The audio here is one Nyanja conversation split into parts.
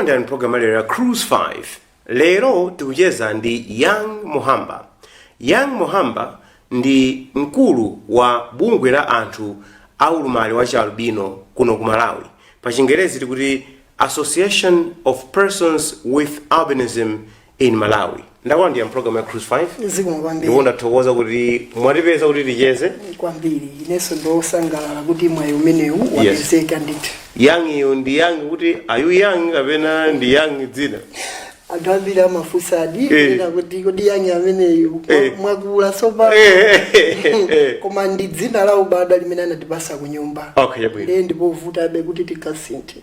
Ndakulandirani program lero ya Cruise 5. Lero tikucheza ndi Young Muhamba. Young Muhamba ndi mkulu wa bungwe la anthu aulumali wa chialubino kuno ku Malawi. Pa Chingerezi tikuti Association of Persons with Albinism in Malawi. Ndakulandira program ya Cruise 5. Zikomo kwambiri. Ndipo ndathokoza kuti mwatipeza kuti ticheze. Kwambiri, inenso ndosangalala kuti mwayi umenewu wapezeka ndithu. Young iyo ndi young kuti, are you young kapena ndi young dzina? Anthu ambiri amafunsadi kunena kuti kodi Young ameneyu mwakula tsopano? Koma ndi dzina la ubadwa limene anatipasa ku nyumba. Okay, chabwino. Ndiye ndipovutabe kuti tikasinthe.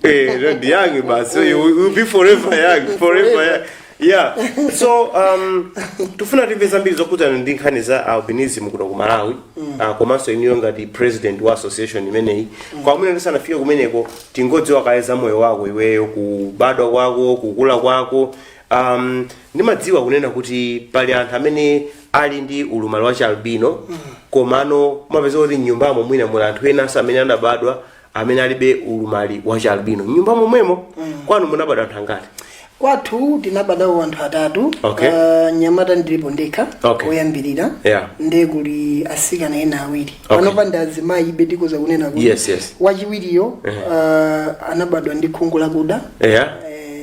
No, ndi young basi. So you will be forever young, forever young. Yeah. So tifuna timve zambiri zokhudzana ndi nkhani za albinism kuno ku Malawi, komanso inuyo ngati president wa association imeneyi. Kwa mwina tisanafike kumeneko, tingodziwa kaye za moyo wako iweyo, kubadwa kwako, kukula kwako. Ndimadziwa kunena kuti pali anthu amene ali ndi ulumali wa chialbino, komano umapeza kuti mnyumbamo mwina muli anthu enanso amene anabadwa amene alibe ulumali wa chialbino mnyumba momwemo. Kwanu munabadwa anthu angati? Kwathu tinabadwawo anthu atatu. Nyamata ndilipo ndekha oyambirira. Ndiye kuli asikana ena awiri. Panopa ndi azimayi ibe, tikuza kunena kuti wachiwiriyo anabadwa ndi khungu lakuda,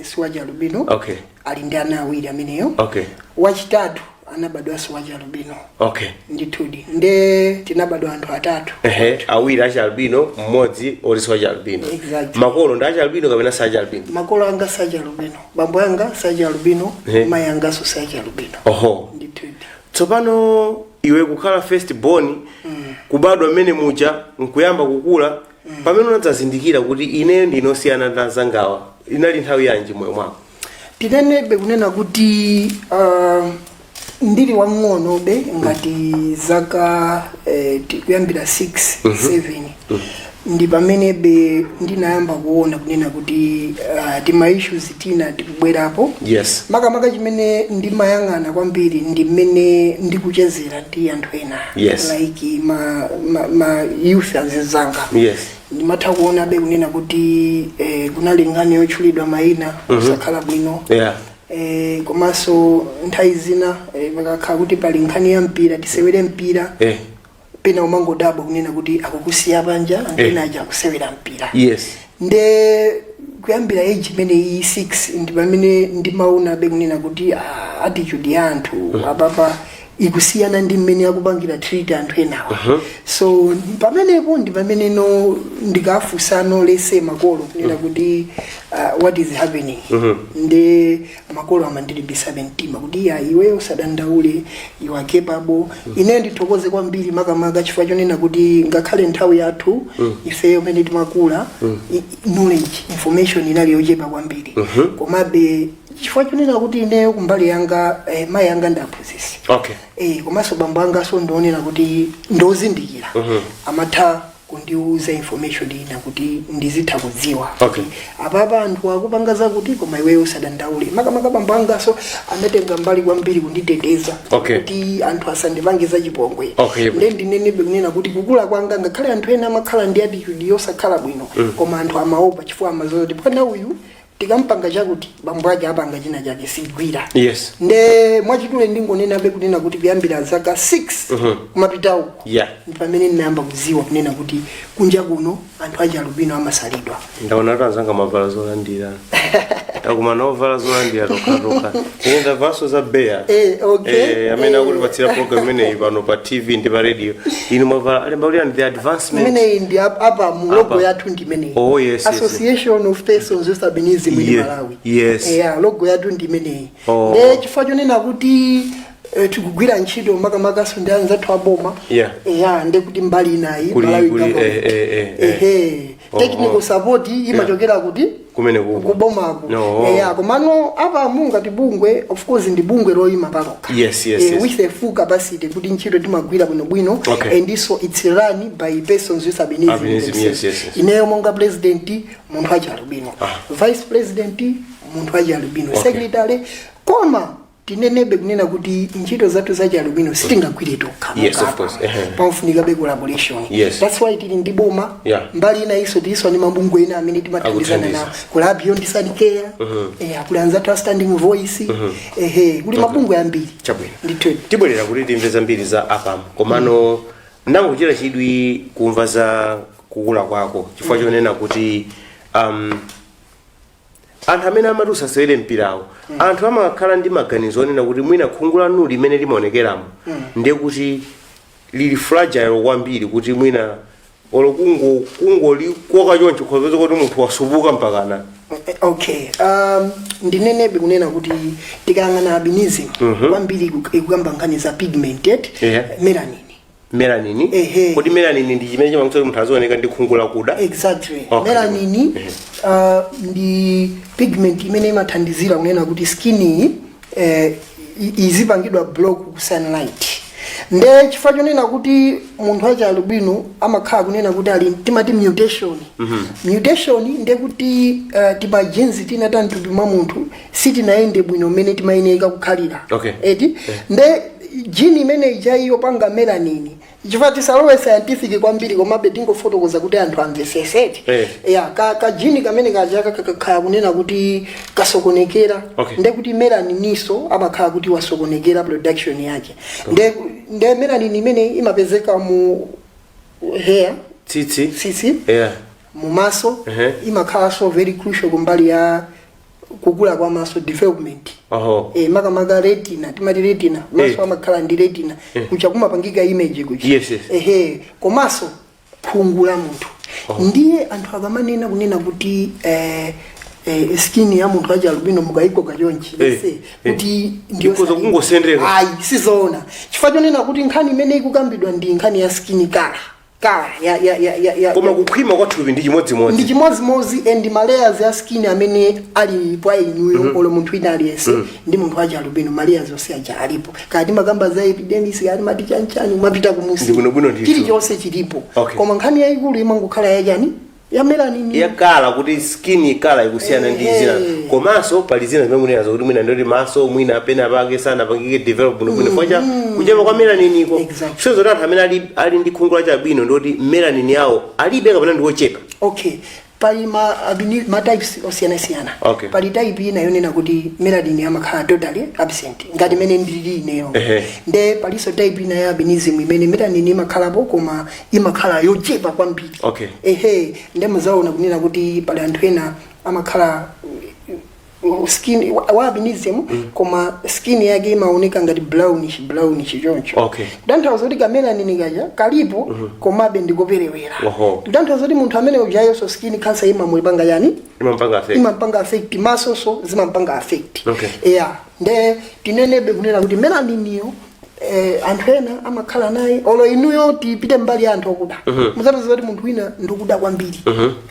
si wachialubino. Ali ndi ana awiri ameneyo. Wachitatu anabadwanso wachialubino. Ndithudi, nde tinabadwa anthu atatu. Ehe, awiri achialubino, mmodzi oti si wachialubino. Exactly. Makolo ndi achialubino kapena si achialubino? Makolo anga sachialubino. Bambo anga sachialubino. Mayi anganso sachialubino. Ndithudi. Tsopano iwe kukhala first born, kubadwa mmene muja nkuyamba kukula, pamene unadzazindikira kuti ine ndinosiyana ndi anzangawa, inali nthawi yanji moyo mwako? Tinenebe kunena kuti ndili wang'onobe, ngati zaka kuyambira 6, 7, ndi pamenebe ndinayamba kuona kunena kuti tima issues tina tikubwerapo. Makamaka chimene ndimayang'ana kwambiri ndi mmene ndikuchezera ndi anthu ena, like ma youth azizanga. Ndimatha kuonabe kunena kuti kunali nkhani yotchulidwa mayina kusakhala bwino. Komanso nthawi zina pakakhala kuti pali nkhani ya mpira, tisewere mpira, pena umangodabwa kunena kuti akukusiya panja, anthu ena aja akusewera mpira. Nde kuyambira age imeneyi 6 ndi pamene ndimaonabe kunena kuti attitude ya anthu apapa ikusiyana ndi mmene akupangira treat anthu enawa. So pamenepo ndi pamene no ndikafunsano lese makolo kunena kuti what is happening? Ndi makolo amandilimbitsabe mtima kuti iya, iwe usadandaule, you are capable. Ine ndithokoze kwambiri makamaka chifukwa chonena kuti ngakhale nthawi yathu ifeyo mene timakula, knowledge, information inali yochepa kwambiri, komabe chifukwa chonena kuti ineyo kumbali yanga, mayi anga ndaphunzitsi, komanso bambo angaso ndionera kuti ndozindikira, amatha kundiuza information ina kuti ndizitha kudziwa kuti apapa anthu akupanga zakuti, koma iweyo usadandaule. Makamaka bambo angaso anatenga mbali kwambiri kunditeteza kuti anthu asandipange zachipongwe. Nde ndinenebe kunena kuti kukula kwanga, ngakhale anthu ena amakhala ndi attitude yosakhala bwino, koma anthu amaopa chifukwa amazoza kuti mwana uyu tikampanga chakuti, bambo ake apanga china chake, sigwira. Nde mwachidule ndingonenabe kunena kuti kuyambira zaka 6 kumapita uko ndi pamene ndinayamba kudziwa kunena kuti kunja kuno anthu achialubino amasalidwa. Ndaona kuti anzanga mavala zolandira, takumana ovala zolandira tokhatokha. Ine ndavaso za Bayer. Amene akutipatsira program imeneyi pano pa TV ndi pa radio. Inu mwavala alemba kuti the advancement. Imeneyi ndi apa mu logo Apa. yathu ndi imeneyi. Oh, yes. Association of Persons with Albinism in Malawi. Yeah, logo yathu ndi imeneyi. Nde chifukwa chonena kuti tikugwira ntchito makamakaso ndi anzathu aboma, yeah, nde kuti mbali inayi Malawi government, ehe, technical support imachokera kuti? Kumene kuko. Kubomako. No. Yeah, komano apa mungati bungwe, of course ndi bungwe loyima palokha, with a full capacity kuti ntchito timagwira bwinobwino. And so it's run by persons with albinism Albinism, themselves. Yes. Ineyo monga president, munthu achi albino, vice president, munthu achi albino, secretary, koma Tinenebe kunena kuti ntchito zathu za chialubino sitingagwire tokha. Yes, of course. Pafunika collaboration. That's why tili ndi boma. Mbali ina iso tiliso ndi mabungwe ena amene timathandizana Akuthandiza. nawo. Kuli a Beyond Sun Care, kuli anzathu a Standing Voice, ehe, kuli mabungwe ambiri. Chabwino. Ndithu. Tibwerera kuti timve zambiri za APAM, komano nangochita chidwi kumva za kukula kwako, chifukwa chonena kuti anthu amene amati usasewere mpirawo, anthu amakhala ndi maganizo onena kuti mwina khungu lanu limene limaonekeramo ndiye kuti lili fragile kwambiri, kuti mwina olo kungolikoka choncho khopeza kuti munthu wasupuka mpakana. Okay, ndinenebe kunena kuti tikayang'ana albinism kwambiri ikukamba nkhani za pigmented melanin. Melanin. Ehe. Kodi melanin ndi chimene chimapangitsa kuti munthu azioneka ndi khungu lakuda? Exactly. Melanin ndi pigment imene imathandizira kunena kuti skin iyi izipangidwa block ku sunlight. Nde chifukwa chonena kuti munthu wachi albino amakhala kunena kuti ali timati mutation. Mutation nde kuti tima genes tina ta mthupi mwa munthu sitinayende bwino mmene timayenera kukhalira. Eti, nde gene imene ijayi yopanga melanin, chifukwa tisalowe scientific kwambiri, komabe tingofotokoza kuti anthu amvesesete. Ya, ka gene kamene kaja kakakhala kunena kuti kasokonekera, nde kuti melanininso amakhala kuti wasokonekera production yake. Nde melanin imene imapezeka mu hair, tsitsi, tsitsi, mumaso, imakhalanso very crucial kumbali ya kukula kwa maso, development. Makamaka retina, timati retina, maso amakhala ndi retina, kucha kumapangika image kucha. Ehe, komanso khungu la munthu. Ndiye anthu akamanena kunena kuti skin ya munthu achi albino mukayikoka chonchi, let's say, kuti ndiyo Ikhoza kungosendeka. Ayi, sizoona, chifukwa chonena kuti nkhani imene ikukambidwa ndi nkhani ya skin color ya Koma kukhwima kwa thupi ndi chimodzimodzi. Ndi chimodzimodzi, and ma layers ya skin amene ali pa inuyo olo munthu wina aliyense ndi munthu wachi albino, ma layers onse aja alipo. Kaya timakamba za epidermis, kaya timati chanchani, umapita kumusi, Ndi bwinobwino ndithu. Chilichonse chilipo. Koma nkhani yayikulu imangokhala yachani? Ya melanin. Ya colour, kuti skin colour ikusiyana ndi zina. Komanso pali zina zimene munena zokuti mwina ndoti maso mwina pena pake sanapangike develop bwinobwino chifukwa cha kuchepa kwa melanin iko. So zoti anthu amene ali ndi khungu la albino ndoti melanin yawo alibe kapena ndi wochepa? Okay, pali ma types osiyanasiyana. Pali type ina yonena kuti melanin amakhala totally absent, ngati imene ndili ineyo. Nde palinso type ina ya albinism imene melanin imakhalapo koma imakhala yochepa kwambiri. Ehe, nde muzaona kunena kuti pali anthu ena amakhala skin wa albinism koma skin yake imaoneka ngati brownish brownish choncho. Kutanthauza kuti kamelanin kaja kalipo, komabe ndikoperewera. Kutanthauza kuti munthu amene ujayonso skin cancer imamulipanga yani? Imampanga affect. Imampanga affect, masonso zimampanga affect. Yeah, nde tinenebe kunena kuti melaniniyo anthu ena amakhala naye. Olo inuyo, tipite mbali ya anthu okuda, muzapeza kuti munthu wina ndikuda kwambiri,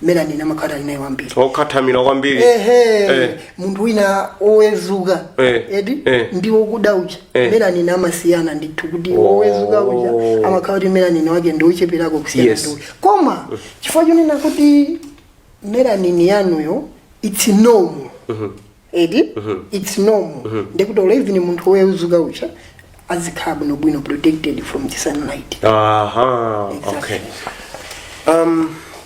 melanin amakhala ali naye kwambiri. Okhathamira kwambiri. Ehe. Munthu wina owezuka, eti, ndi wokuda uja, melanin amasiyana ndithu, kuti wowezuka uja amakhala kuti melanin wake ndi ocheperako kusiyana ndi uja. Koma chifukwa chonena kuti melanin yanuyo it's normal, eti, it's normal, ndikuti olo even munthu wowezuka uja azikhala bwinobwino protected from the sunlight. Exactly. Okay,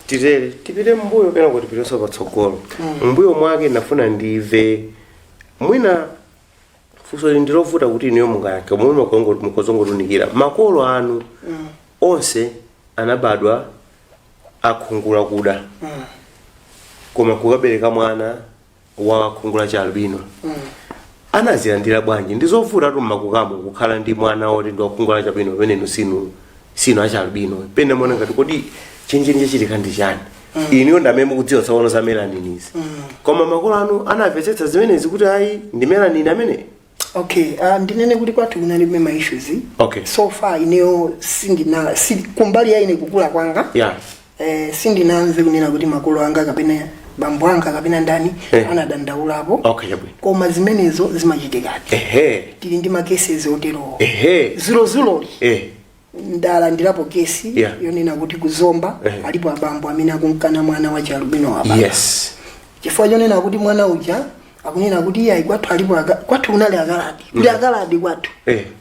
titere tipite mbuyo kena kuti tipitenso patsogolo. Mbuyo mwake ndafuna ndive mwina funso ili ndilovuta kuti inuyo mungayankhe, momwe mukozongotunikira makolo anu onse anabadwa akhungu lakuda, koma kukabereka mwana wa khungu la chialbino, anazilandira bwanji? Ndizovuta tu mmakukamo kukhala ndi mwana woti ndi wakhungu la chialbino pamene inu sinu achialbino. Pene muona ngati kodi chenjeni chachitika ndi chani? Inuyo ndi amene mukudziwa tsopano za melanin izi, koma makolo anu anamvetsetsa zimenezi kuti ayi, ndi melanin amene? Okay, ndinene kuti kwathu kunalibe ma issues. So far ineyo sindina si, kumbali ya ine kukula kwanga, sindinamve kunena kuti makolo anga kapena bambo anga kapena ndani anadandaulapo. Okay, chabwino. Koma zimenezo zimachitikadi. Tili ndi ma cases oterowo. Zulozuloli ndalandirapo kesi yonena kuti kuzomba alipo abambo amene akunkana mwana wa chialubino wa baba, chifukwa chonena kuti mwana uja Akunena kuti iyayi, kwathu alipo kwathu kunali akaladi, kuti akaladi kwathu.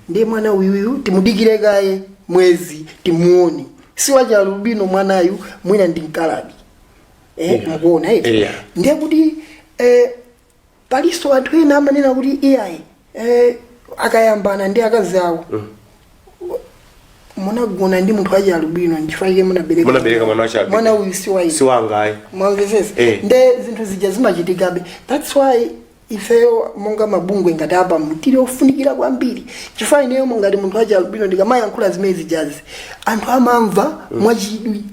Ndiye mwana uyuyu timudikire kaye mwezi timuone, si wachalubino mwanayu, mwina ndi mkaladi. Mukuona eti? Yeah. Ndiye kuti palinso anthu ena amanena kuti iyayi, akayambana ndi akazi awo, munagona ndi munthu wachalubino, nchifukwa chake munabereka Munabereka mwana wachalubino. Mwana uyu si wa ine. Si wangayi. Mwamvesesa? Eh. Nde zinthu zija zimachitikabe. That's why ifeyo monga mabungwe ngati apa tili ofunikira kwambiri, chifukwa ineyo ngati munthu wachalubino ndikamayankhula zimene zijazi, anthu amamva mwachidwi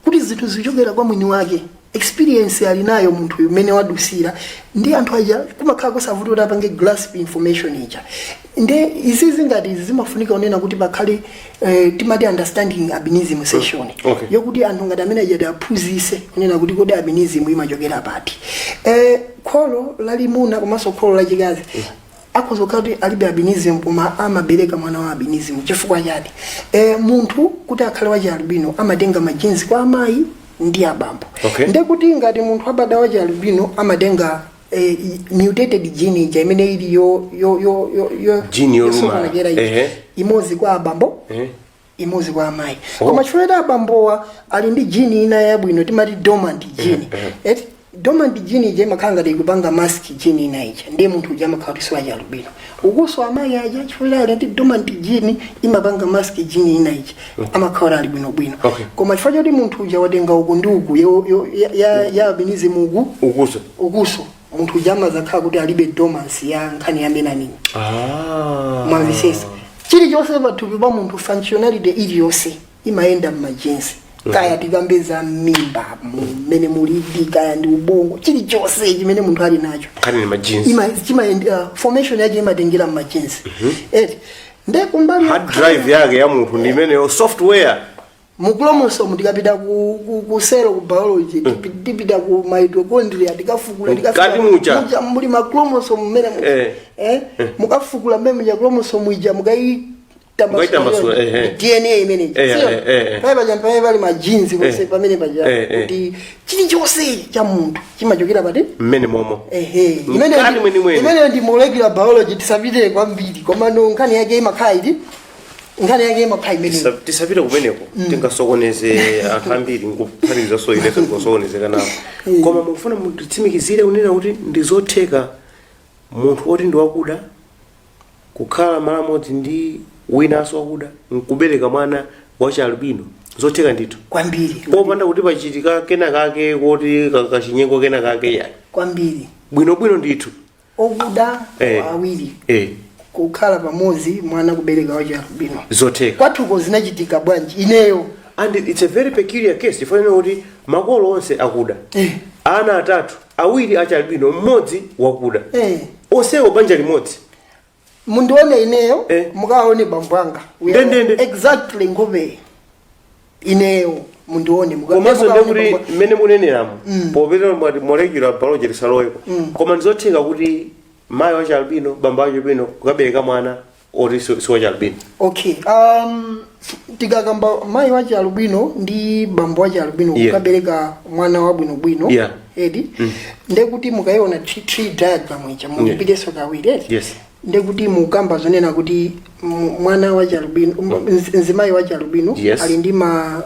kuti zinthu zichokera kwa mwini wake, experience ali nayo munthu umene wadusira, ndi anthu aja kumakhala kosavuta kuti apange grasp information ija. Nde izizi ngati izi zimafunika kunena kuti pakhale timati understanding albinism session yokuti anthu ngati amene aja aphunzise kunena kuti kodi albinism imachokera pati. Kholo lalimuna komanso kholo lachikazi akhoza kukhala kuti alibe albinism koma amabereka mwana wa albinism. Chifukwa chani? Munthu kuti akhale wachi albino amatenga ma genes kwa amayi ndi abambo. Ndekuti ngati munthu abada wachi albino amatenga mutated gene ija imene ili yo yo yo yo yo Gene yolumala. Yosokonekera ija. Imodzi kwa abambo, imodzi kwa amayi. Koma chifukwa choti abambowa ali ndi gene ina yabwino, timati dormant gene, eti? Dormant gene ija imakhala ngati ikupanga mask gene ina ija, ndiye munthu uja amakhala kuti siwachi albino. Ukuso amayi aja, chifukwa choti ali ndi dormant gene imapanga mask gene ina ija, amakhala ali bwinobwino. Koma chifukwa choti munthu uja watenga uku ndi uku ya albinism uku, ukuso, ukuso, munthu uja amazakhala kuti alibe dormancy ya nkhani ya melanin. Mwamvesesa? Chilichonse pathupi pa munthu, functionality iliyonse imayenda mma genes, kaya tikambe za mimba mmene mulidi, kaya ndi ubongo, chilichonse chimene munthu ali nacho Nkhani ni ma genes. Chimayendera, formation yake imatengera mma genes, eti? Nde kumbali Hard drive yake ya munthu ndi imeneyo, software. Mu chromosome, tikapita ku cell, ku biology, tipita ku mitochondria, tikafukula, tikafika Mkati mucha. Mucha muli ma chromosome mmene mukafukula mmene muja, chromosome ija Mukaitambasula, eh. DNA imene ija. Eh, Sio? eh. Pamene paja pamene pali ma genes konse, pamene paja kuti chilichonse cha munthu chimachokera pati? Mmene momo. Ehe. Mkati mwenimweni. Imeneyo ndi molecular biology, tisapite kwambiri, komano nkhani yake imakhala iti? Nkhani yake imakhala imeneyo. Tisapite kumeneko, tingasokoneze anthu ambiri, nkuphatikizaso inenso ndikusokonezeka nawo. Koma mufuna mutitsimikizire kunena kuti ndi zotheka munthu woti ndi wakuda kukhala malo amodzi ndi winanso wakuda nkubereka mwana wachi albino? Zotheka ndithu? Kwambiri. Popanda kuti pachitika kena kake kuti kachinyengo kena kake yani? Kwambiri. Bwinobwino ndithu? Okuda awiri kukhala pamodzi, mwana kubereka wachi albino. Zotheka. Kwathuko zinachitika bwanji? Ineyo. And it's a very peculiar case, chifukwa kuti makolo onse akuda, ana atatu, awiri achi albino, mmodzi wakuda, onsewo banja limodzi. Mundione ineyo, mukaone bambo anga. We are Ndendende. exactly nkhope ineyo, mundione Komanso mukaone ndekuti bambo. mmene muneneramo, popeza mwati molecular biology tisaloweko, koma ndizotheka kuti mayi wachi albino, bambo wachi albino kukabereka mwana oti si wachi albino? Okay, tikakamba mayi wachi albino ndi bambo wachi albino kukabereka mwana wabwinobwino, edi, ndekuti mukayiona tree diagram ija, mupitenso kawiri, edi? Yes. Ndekuti mukamba zonena kuti mwana wachi albino, mzimayi wachi albino ali ndi ma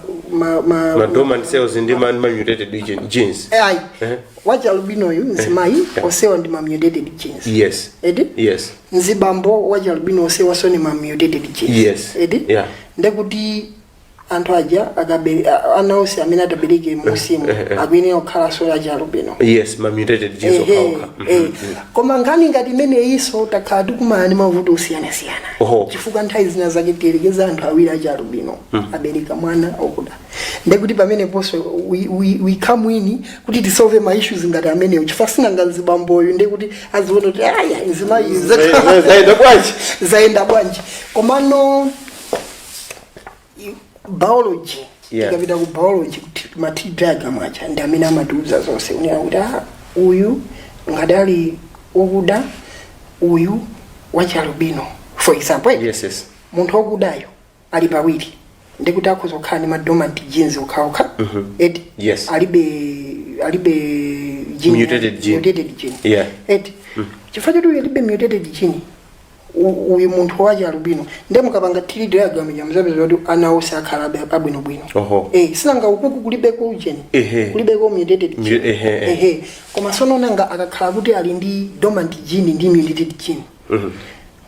ma dormant cells ndi ma mutated genes. Ayi. Wachi albinoyu mzimayi, osewa ndi ma mutated genes. Edi? Yes. Mzibambo wachi albino osewaso ni ma mutated genes. Edi? Yeah. Ndekuti anthu aja ana onse amene atabereke musimu akuyenera kukhalanso achi albino. Yes, ma mutated genes okhaokha. Koma nkhani ngati imeneyinso takhala tikumana ndi mavuto osiyanasiyana, chifukwa nthawi zina zake tiyerekeza anthu awiri achi albino abereka mwana okuda, ndekuti pameneponso we come in kuti tisolve ma issues ngati amenewo, chifukwa sinanga mzibamboyu ndekuti aziona kuti aya, mzimayi Zayenda bwanji? Zayenda bwanji? Komano biology, tikapita ku biology, kuti ma tree diagram aja ndi amene amatiuza zonse kunena kuti uyu ngati ali wokuda, uyu wachalubino, for example, eh? Yes. Munthu wokudayo ali pawiri, ndikuti akhoza kukhala ndi ma dormant genes okhaokha, eti? Yes. Alibe gene. Mutated gene. Mutated gene. Eti chifukwa choti uyu alibe mutated gene, uyu munthu wachi albino, nde mukapanga tree diagram ija muzapeza kuti ana onse akhala abwinobwino. Sinanga ukuku kulibeko gene, kulibeko mutated gene. Ehe. Ehe, koma sono nanga akakhala kuti ali ndi dormant gene ndi mutated gene,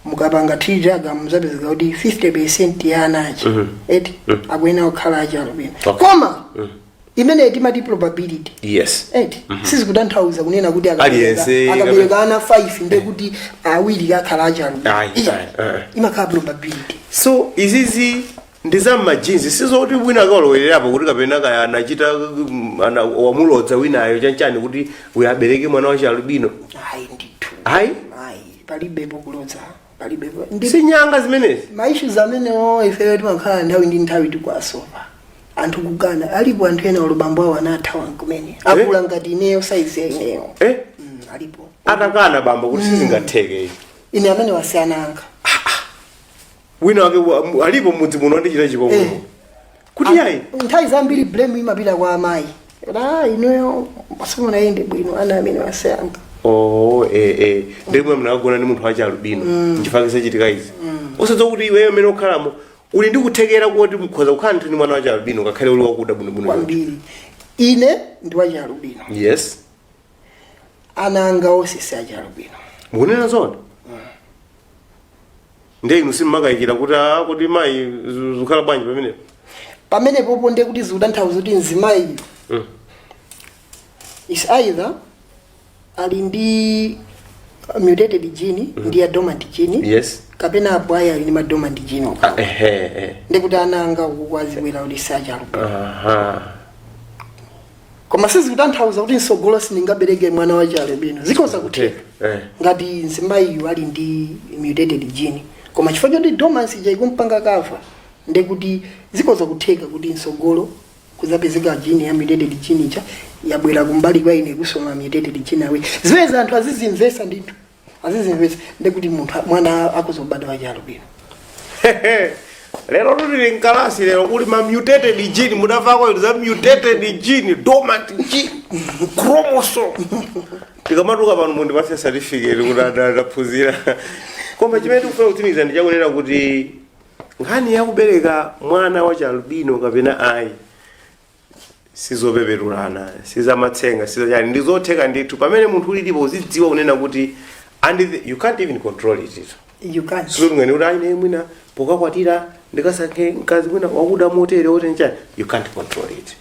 mukapanga tree diagram muzapezeka kuti 50% ya ana aja, eti, akuyenera kukhala achi albino. Koma imene timati probability, eti, sizikutanthauza kunena kuti Aliyense akabereka ana 5 nde kuti awiri akhala achi albino. Ayi, Iya, ayi, ayi. imakhala probability. So izizi ndi za mma genes, sizoti wina akalowererapo kuti kapena kaya anachita wamulodza winayo chanchani kuti uyu abereke mwana wachi albino. Ayi ndithu. Ayi. Ayi, palibepo kulodza, palibepo ndi Si nyanga zimenezi. Ma issues amenewo ifeyo timakhala nthawi ndi nthawi tikuwasolva, anthu kukana. Alipo anthu ena olubambo awo anathawa kumene akula ngati ineyo, size ya ineyo. Alipo. Atakana bambo kuti sizingatheke izi. Ine amene wasiyana anga. Wina wake alipo mudzi muno andichita chipongwe kuti yayi. Nthawi zambiri blame imapita kwa amayi, ah, ineyo simunayende bwino, ana amene wasiyanga. Oh, ndimwe mnakagona ndi munthu wachi albino, nchifukwa sachitika izi. Usadza kuti iweyo amene ukhalamo uli ndi kuthekera kuti mukhoza kukhala ndi mwana wachi albino ngakhale uli wakuda bwinobwino. Kwambiri. Ine ndi wachi albino. Ana anga onse si achi albino. Mukunena zona? Ndiye inu simmakayikira kuti ah, kuti mayi zikhala bwanji pamenepo? Pamene popo ndiye kuti zikutanthauza kuti mzimayi is either ali ndi mutated gene ndi ya dormant gene, kapena apo ayi ali ndi ma dormant gene okha. Ah, ehe eh. Ndikuti ana anga uku azibwera kuti si achi albino. Koma sizikutanthauza kuti msogolo sindingabereke mwana wa chialubino, zikhoza kutheka. Ngati mzimayiyu ali ndi mutated gene, koma chifukwa choti dormancy ija ikumpanga cover, ndekuti zikhoza kutheka kuti msogolo kuzapezeka gene ya mutated gene ija yabwera kumbali kwa ine kusoma mutated gene awiri. Zimene anthu azizimvesa ndithu, azizimvesa, ndekuti munthu mwana akuzobadwa wa chialubino. Lero tuli mkalasi lero kuli ma mutated gene. Mudamvako za mutated gene, dormant gene, chromosome? Tikamatuka pano mundipatse certificate kuti adaphunzira. Koma chimene tikufuna kutsimikiza ndi chakunena kuti nkhani yakubereka mwana wa chialubino kapena ayi sizopepetulana, sizamatsenga, sizachani, ndizotheka ndithu pamene munthu ulilipo uzidziwa kunena kuti and you can't even control it. You can't. Sizolungani kuti aine mwina pokakwatira ndikasankhe mkazi mwina wakuda motere wote nchani. You can't control it,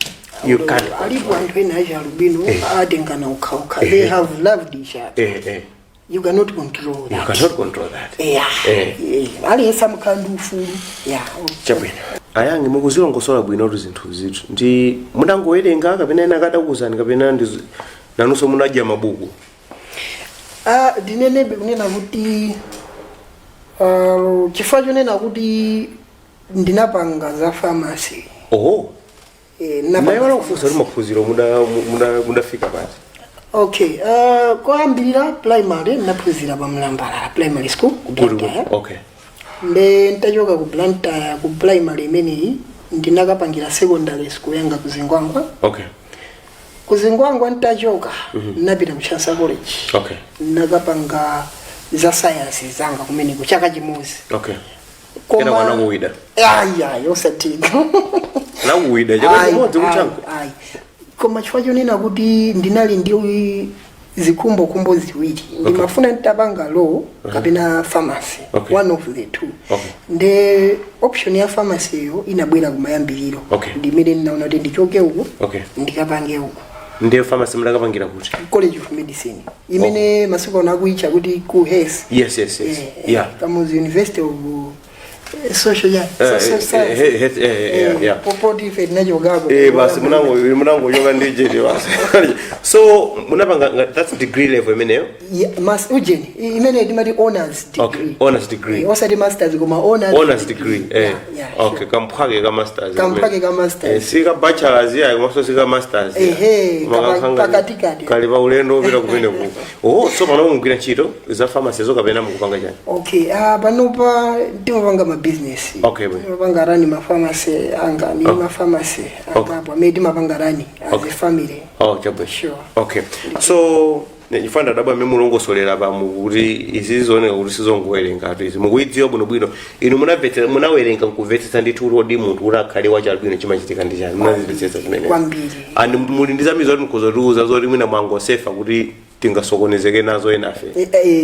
you can't. Alipo anthu ena achi albino atengana ukhaukha, they have loved each other. You cannot control You that. cannot control that. Yeah. Aliyense amakhala ndi ufulu, yeah. Chabwino, ayangi mukuzilongosola bwinotu zinthu zithu. Ndi mundangowerenga kapena ena akadakuwuzani kapena ndi nanunso munadya mabuku? Ah, ndinenebe kunena kuti chifukwa chonena kuti ndinapanga za pharmacy. Oho. Ndinapanga Nayiwala kufunsa kuti maphunziro mudafika pati? Okay, koyambirira primary ndinaphunzira pa Mlambalala Primary School ku Blantyre. Nde ntachoka ku Blantyre ku primary imeneyi, ndinakapangira secondary school yanga ku Zingwangwa. Ku Zingwangwa ntachoka, ndinapita ku Chancellor College. Ndinakapanga za science zanga kumeneko chaka chimodzi. Kena kwanakuwida? Ayi, ayi, osatheka. Nakuwida chaka Ayi, chimodzi ayi, kuchanko? Ayi, koma chifukwa chonena kuti ndinali ndi zikhumbokhumbo ziwiri, ndimafuna nditapanga law kapena pharmacy, one of the two. Nde option ya pharmacy yo inabwera kumayambiriro, ndimene ndinaona kuti ndichoke uku, ndikapange uku. Ndiye pharmacy mudakapangira kuti? College of Medicine, imene masiku ano akuitcha kuti KUHeS. Yes. Kamuzu University of Social, yeah, social science. Health, yeah. Popoti ife tinachokako. Basi munangochoka ndi jeti basi. So munapanga that's degree level imeneyo? Yeah, mas ujeni imene timati honors degree. Okay, honors degree. Osati masters koma honors. Honors degree, eh. Yeah, Okay. sure. Kamphwake ka masters. Kamphwake ka masters. Si ka bachelors ya, komanso si ka masters ya. Ehe, Koma kakhanga pakatikati. Kali pa ulendo wopita kumene ku. Oh, so pano mukugwira ntchito za pharmacy zo kapena mukupanga chani? Okay, panopa timapanga ma business. Okay, bwe. Timapanga run ma pharmacy anga ni ma pharmacy angapo amene timapanga run as a family. Oh, chabwe. Sure. Okay, so chifukwa ndadabwa mmene mulongosolera pamu kuti izi zioneka kuti sizongowerenga izi, mukuidziwa bwinobwino inu. Munamvetsa, munawerenga nkumvetsetsa ndithu kuti kodi munthu kuti akhale wachalubino chimachitika ndi chani? Munazimvetsetsa zimene? Kwambiri. And muli ndi zambiri zoti mkuzotiuza, zoti mwina mwangosefa kuti tingasokonezeke nazo enafe?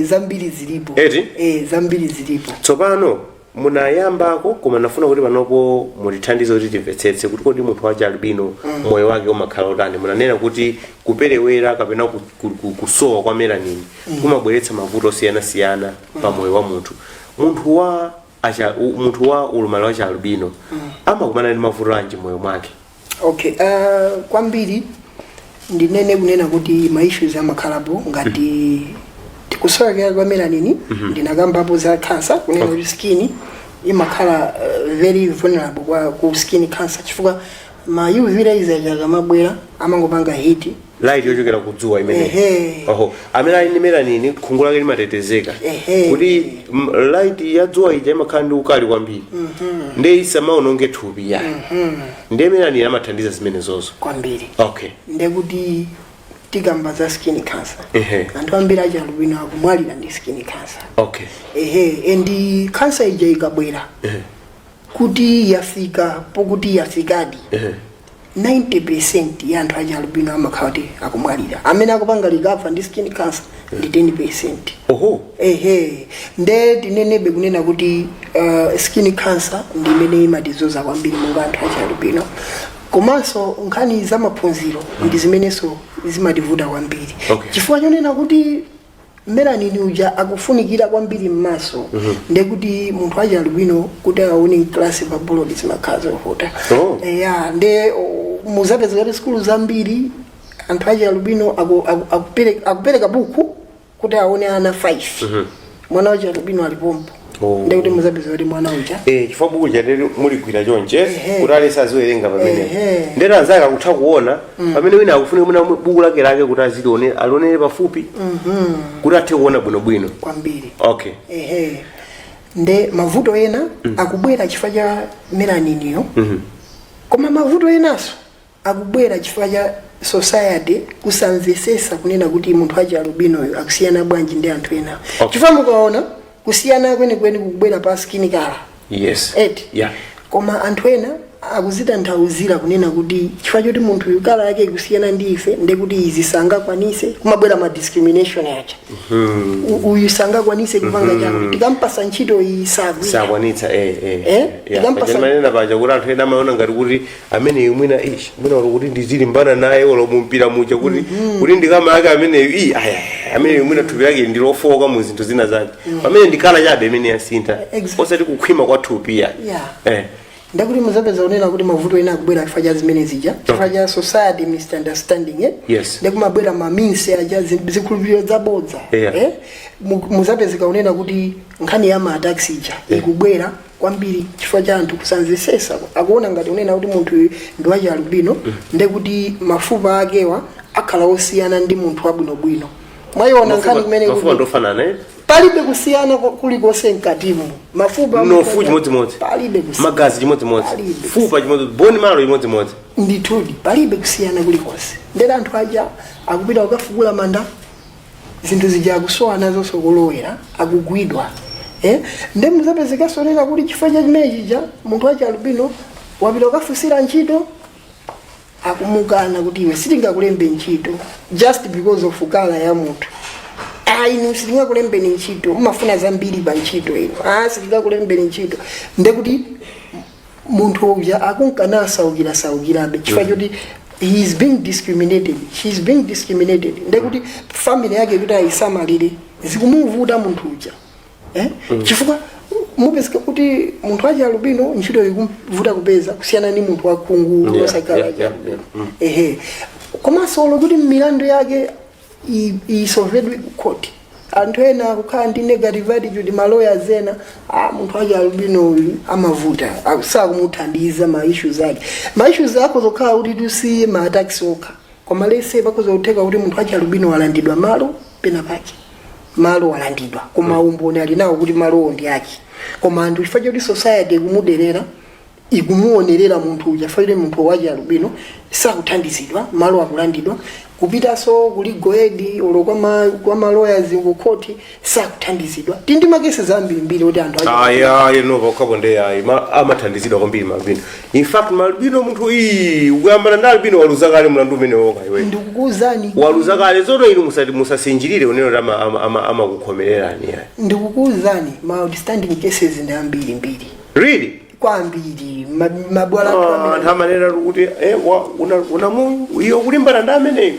Zambiri zilipo. Eti? Zambiri zilipo. Tsopano munayambako, koma nafuna kuti panopo mutithandize kuti timvetsetse kuti kodi munthu wachi albino moyo wake umakhala utani. Munanena kuti kuperewera kapena kusowa kwa melanin kumabweretsa mavuto osiyanasiyana pa moyo wa munthu. Munthu wa ulumali wa chialubino amakumana ndi mavuto anji moyo mwake? Okay, kwambiri ndinene kunena kuti ma issues amakhalapo ngati tikusowekera kwa melanin. Ndinakambapo za cancer, kunena kuti skin imakhala very vulnerable ku skin cancer chifukwa ma UV rays aja akamabwera amangopanga heat. Light yochokera kudzuwa imene. Ehe. Oho, amene ali ndi melanin khungu lake limatetezeka Ehe. kuti light ya dzuwa ija imakhala ndi ukali kwambiri, ndiye isamaononge thupi ya. Ndiye melanin amathandiza zimenezozo. Kwambiri. Ndekuti tikamba za skin cancer, anthu ambiri achi albino akumwalira ndi skin cancer. Ehe, and cancer ija ikabwera kuti yafika pokuti yafikadi, 90% ya anthu achi albino amakhala kuti akumwalira. Amene akupanga recover ndi skin cancer ndi 10%. Ehe, nde tinenebe kunena kuti skin cancer ndi imene imatizuza kwambiri monga anthu achi albino. Komanso nkhani za maphunziro ndi zimenenso zimativuta kwambiri, chifukwa chonena kuti melanin uja akufunikira kwambiri m'maso. Ndekuti munthu achi albino kuti aone mklasi pa board zimakhala zovuta. Eya, nde muzapeza kuti sukulu zambiri anthu achi albino akupereka buku kuti aone ana 5, mwana wachi albino alipompo. Ndekuti muzapeza kuti mwana uja Chifukwa buku chateri muligwira chonche kuti alese aziwerenga pamene ndero anzake akutha kuona, pamene wina akufunika mwina buku lake lake kuti azilione, alionere pafupi kuti athe kuona bwinobwino. Kwambiri. Ehe, nde mavuto ena akubwera chifukwa cha melaniniyo, koma mavuto enanso akubwera chifukwa cha society kusamvesesa kunena kuti munthu achi albinoyo akusiyana bwanji ndi anthu ena. Chifukwa mukaona kusiyana kwenikweni kukubwera pa skin color. Eti? Koma anthu ena akuzitanthauzira kunena kuti chifukwa choti munthu uyu colour yake ikusiyana ndi ife, ndekuti izi sangakwanise. Kumabwera ma discrimination aja. Uyu sangakwanise kupanga chakuti, tikampasa ntchito iyi sagwira. Sakwanitsa. Eh? Tikampasa- Manena paja kuti anthu ena amaona ngati kuti ameneyu mwina ish, mwina olo kuti ndizilimbana naye olo mumpira muja, kuti ndikamayake ameneyu i aya, ameneyu mwina thupi lake ndilofoka mu zinthu zina zake, pamene ndi colour chabe imene yasintha, osati kukhwima kwa thupi ya. Ndakuti muzapeza kunena kuti mavuto ena akubwera chifukwa cha zimene zija, chifukwa cha society misunderstanding, eh? Ndikumabwera ma myths aja, zikhulupiriro zabodza. Eh? Muzapezeka kunena kuti nkhani ya ma attacks ija ikubwera kwambiri chifukwa cha anthu kusamvesesa. Akuona ngati unena kuti munthu uyu ndi wachi albino, ndekuti mafupa akewa akhala osiyana ndi munthu wabwinobwino. Mwayiona nkhani kumene Mafupa kuti ndofanana, eh? Palibe kusiyana kulikonse mkatimu mafupa. Mnofu chimodzimodzi. Palibe kusiyana. Magazi chimodzimodzi. Palibe. Fupa chimodzimodzi, bone marrow chimodzimodzi. Ndithudi, palibe kusiyana kulikonse. Ndera anthu aja akupita kukafukula manda, zinthu zija akusowa nazonso kulowera, akugwidwa, eh? Nde muzapezekanso nena kuti chifukwa cha chimene chija, munthu wachi albino wapita kukafunsira ntchito, akumukana kuti iwe sitingakulembe ntchito just because of colour ya munthu. Ah, inu sitingakulembeni ntchito, mumafuna zambiri pa ntchito ino. Ah, sitingakulembeni ntchito. Ndekuti munthu uja akunkana asaukira saukirabe chifukwa choti he is being discriminated, she is being discriminated. Ndekuti family yake kuti ayisamalire zikumuvuta munthu uja, eh? Chifukwa mupezeka kuti munthu wachi albino ntchito ikumuvuta kupeza kusiyana ndi munthu wakhungu osakhala achi albino. Ehe, komanso olo kuti milandu yake isolvedwe ku court, anthu ena akukhala ndi negative attitude, ma lawyers ena, ah, munthu wachi albino uyu amavuta, sakumuthandiza ma issues ake. Ma issues ako zokhala kuti tusiye ma attacks okha, koma lese pakoza kutheka kuti munthu wachi albino walandidwa malo pena pake, malo walandidwa, koma umboni ali nawo kuti malowo ndi ake. Koma anthu, chifukwa choti society ikumuderera, ikumuonerera munthu uja, chifukwa choti munthu wachi albino sakuthandizidwa, malo akulandidwa, kupitanso ku legal aid olo kwa ma lawyers ku court sakuthandizidwa. Tindi ma cases ambirimbiri kuti anthu Aya, ino pokhapo ndi ayi, amathandizidwa kwambiri maalbino. In fact, maalbino, munthu iyi ukuyambana ndi albino, waluza kale mlandu umene woka iwe. Ndikukuwuzani. Waluza kale. Tsono inu musati musasinjirire uneno kuti amakukhomererani ayi. Ndikukuwuzani, ma outstanding cases ndi ambirimbiri. Really? Kwambiri. Mabwala athu Anthu amanena kuti iyo kulimbana ndi ameneyo,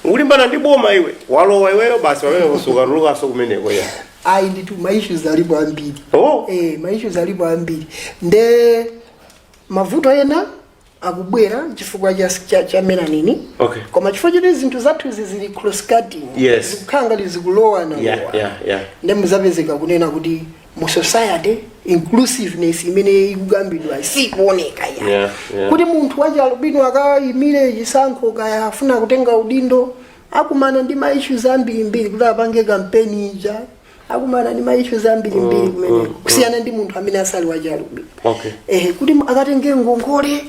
ukulimbana ndi boma, iwe walowa iweyo basi, pamene usukatulukanso kumeneko ya. Ayi nditu, ma issues alipo ambiri. Oh. Ma issues alipo ambiri, nde mavuto ena akubwera chifukwa cha melanin. Koma chifukwa choti zinthu zathu izi zili cross cutting, zikukhala ngati zikulowana lowa, nde muzapezeka kunena kuti mu society inclusiveness imene ikugambidwa sikuoneka ya. Kuti munthu wachi albino akayimire chisankho, kaya afuna kutenga udindo, akumana ndi ma issues ambirimbiri. Kuti apange kampeni ija, akumana ndi ma issues ambirimbiri kumeneko, kusiyana ndi munthu amene asali wachi albino. Kuti akatenge ngongole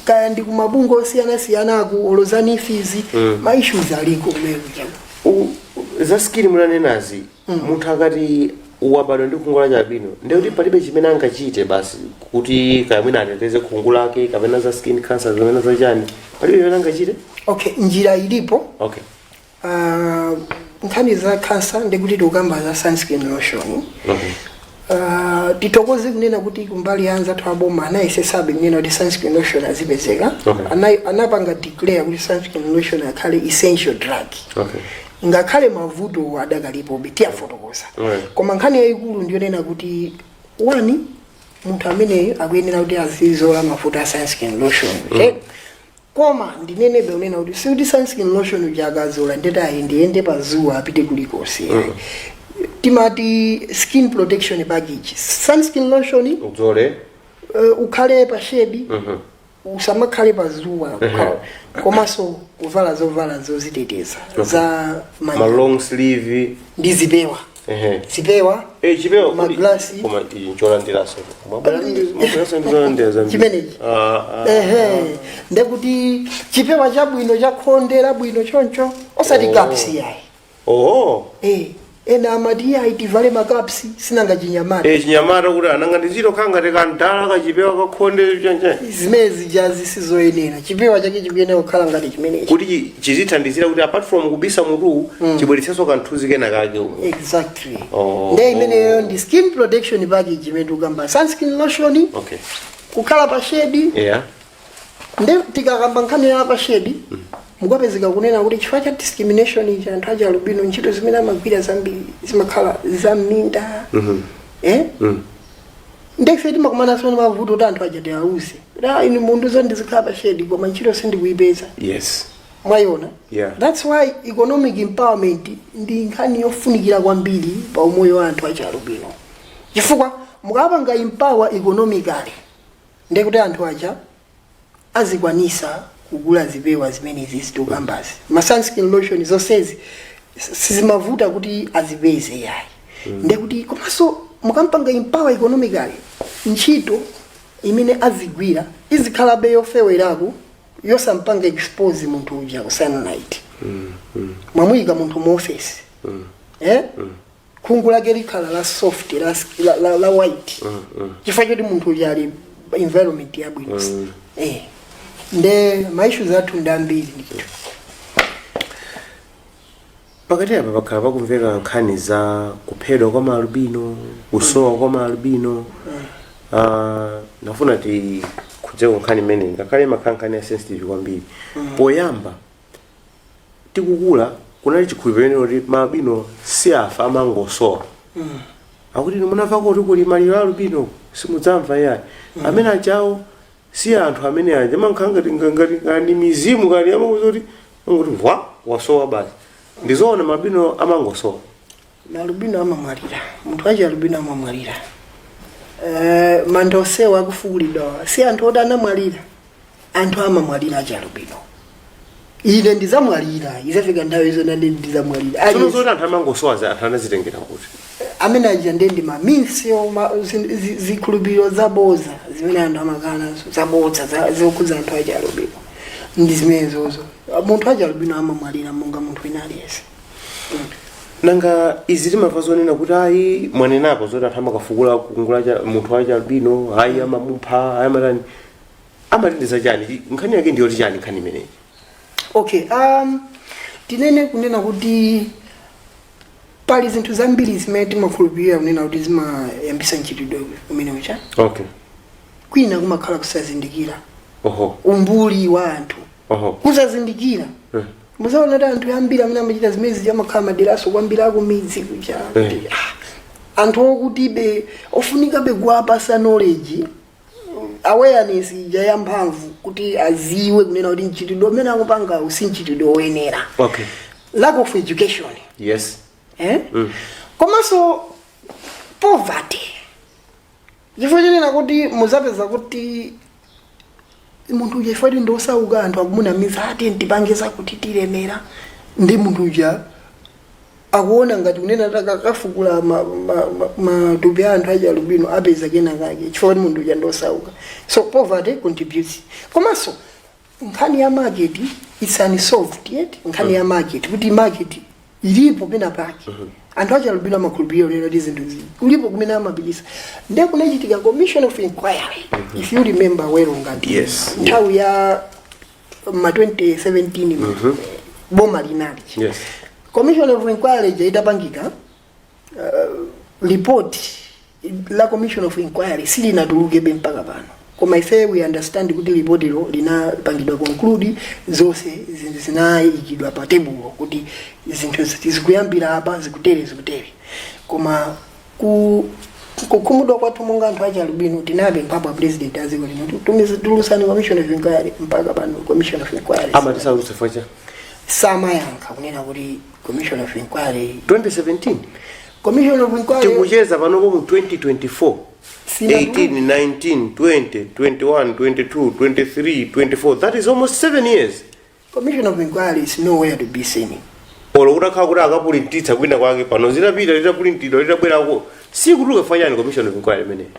kaya ndi kumabungwe osiyanasiyana aku olozani fees, ma issues aliko kumene kuja. Za skin munanenazi, munthu akati wabadwa ndi khungu la albino, ndiye kuti palibe chimene angachite basi kuti kaya mwina ateteze khungu lake, kapena za skin cancer, kapena za chani, palibe chimene angachite? Okay, njira ilipo. Nkhani za cancer, ndikuti tikukamba za sunscreen lotion. Titokoze kunena kuti kumbali ya anzathu aboma anayesesabe kunena kuti sunscreen lotion azipezeka. Anapanga declare kuti sunscreen lotion akhale essential drug. Ngakhale mavuto adakalipobe, tiyafotokoza. Koma nkhani yayikulu ndiyonena kuti, one, munthu ameneyo akuyenera kuti azizola mafuta a sunscreen lotion, okay? Koma ndinenebe unena kuti sikuti sunscreen lotion uja akazola ndeti ayendeyende pa zuwa, apite kulikonse. Timati skin protection package: sunscreen lotion, udzole, ukhale pa shade, usamakhale pa zuwa, komanso kuvala zovala zoziteteza za ma long sleeve ndi zipewa. Zipewa. Chipewa. Maglasi. Koma ichi ncholandiraso, mabweraso ndizolandira zambiri. Chimenechi. Ehe, ndekuti chipewa chabwino, chakhonde labwino choncho, osati caps yayi. Ena amati yayi, tivale ma caps, sinanga chinyamata. Chinyamata kuti ananga ndizito khanga tikandala kachipewa kakhonde chanche. Zimene zijazi sizoyenera. Chipewa chake chikuyenera kukhala ngati chimenechi. Kuti chizithandizira kuti apart from kubisa mutu, chibweretsenso kanthuzi kena kake umu. Exactly. Nde imeneyo ndi skin protection package imene tikukamba: sunscreen lotion, kukhala pa shade. Nde tikakamba nkhani ya pa shade, mukapezeka kunena kuti chifukwa cha discrimination ichi, anthu achi albino ntchito zimene amagwira zambiri zimakhala za mminda. Nde ife timakumananso ndi mavuto kuti anthu aja tiawuze kuti, "Ah, inu munthu zo ndizikhala pa shade, koma ntchito sindikuyipeza." Mwayiona? Yeah. That's why economic empowerment ndi nkhani yofunikira kwambiri pa umoyo wa anthu achi albino, chifukwa mukapanga empower economically, ndekuti anthu aja azikwanisa kugula zipewa zimenezi zitokambazi, ma sunscreen lotion, zonsezi sizimavuta kuti azipeze yayi. Ndekuti komanso mukampanga empower economically, ntchito imene azigwira izikhalabe yofewerako, yosampanga expose munthu uja ku sunlight. Mwamuyika munthu mu office, Khungu lake likhala la soft, la white, chifukwa choti munthu uja ali environment yabwino. Nde ma issues athu ndi ambiri ndithu. Pakati apa pakhala pakumveka nkhani za kuphedwa kwa maalubino, kusowa kwa maalubino. Nafuna tikhudzeko nkhani imeneyi, ngakhale imakhala nkhani ya sensitive kwambiri. Poyamba tikukula, kunali chikhulupiriro kuti maalubino si afa, amangosowa. Akuti inu munamva kuti kuli maliro a albino? Simudzamva yayi. Amene ajawo si anthu amene aja amakhala ngati ngati mizimu, kani amakuza kuti angoti wa wasowa basi. Ndizoona, maalubino amangosowa? Maalubino amamwalira. Munthu wachi albino amamwalira. Manda onsewa akufukulidwa si anthu oti anamwalira. Anthu amamwalira achi albino. Ine ndizamwalira, izafika nthawi izo nane ndizamwalira. Tsono zoti anthu amangosowa, za anthu anazitengera kuti? Amene aja ndiye ndi ma myths, zikhulupiriro zaboza zimene anthu amakhala nazo, zabodza zokhudza anthu achi alubino ndi zimenezozo. Munthu achi alubino amamwalira monga munthu wina aliyense. Nanga izi timamva zonena kuti ayi, mwanenapo zoti anthu amakafukula kungula cha munthu wachi albino, ayi, amamupha, ayi, amatani, amatendeza chani? Nkhani yake ndiyoti chani nkhani imeneyi? Okay, tinene kunena kuti pali zinthu zambiri zimene timakhulupirira kunena kuti zimayambisa mchitidwe umene ucha. Kwina kumakhala kusazindikira, umbuli wa anthu, kusazindikira. Muzaona kuti anthu ambiri amene amachita zimene amakhala maderaso kwambiri akumidzi kuja, kuti, anthu okutibe ofunikabe kuwapasa knowledge, awareness ija yamphamvu, kuti aziwe kunena kuti mchitidwe umene akupanga si mchitidwe woyenera. Lack of education. Eh? Komanso poverty, chifukwa chonena kuti muzapeza kuti munthu uja chifukwa kuti ndiosauka, anthu akumunamiza ati tipange zakuti tilemera, ndi munthu uja akuona ngati kunena takafukula matupi a anthu achi alubino apeza kena kake, chifukwa kuti munthu uja ndiosauka. So poverty contributes. Komanso nkhani ya market, it's unsolved yet, nkhani ya market, kuti market ilipo pena pake. Anthu achi alubino amakhulupirira lero kuti zinthu zi kulipo kumene amapikisa. Ndiye kunachitika commission of inquiry, if you remember well, ngati nthawi ya ma 2017, boma linali commission of inquiry ija itapangika, report la commission of inquiry silinatulukebe mpaka pano. Koma ife we understand kuti report ilo linapangidwa conclude, zonse zinthu zinayikidwa pa tebulo kuti zinthu zikuyambira apa, zikutere, zikutere. Koma ku kukhumudwa kwathu monga anthu achi alubino, tinapemphapo a president a dziko lino kuti tulusani commission of inquiry. Mpaka pano commission of inquiry Amati saulutsa chifukwa cha samayankha kunena kuti commission of inquiry 2017 commission of inquiry Tikucheza panopo mu 2024. 18, 19, 20, 21, 22, 23, 24, that is almost 7 years. Commission of inquiry is nowhere to be seen. Olo kutakhala kuti akapulintitsa kwina kwake pano, zitapita, litapulintidwa, litabwerako, sikutuluka fanyani commission of inquiry imeneyi?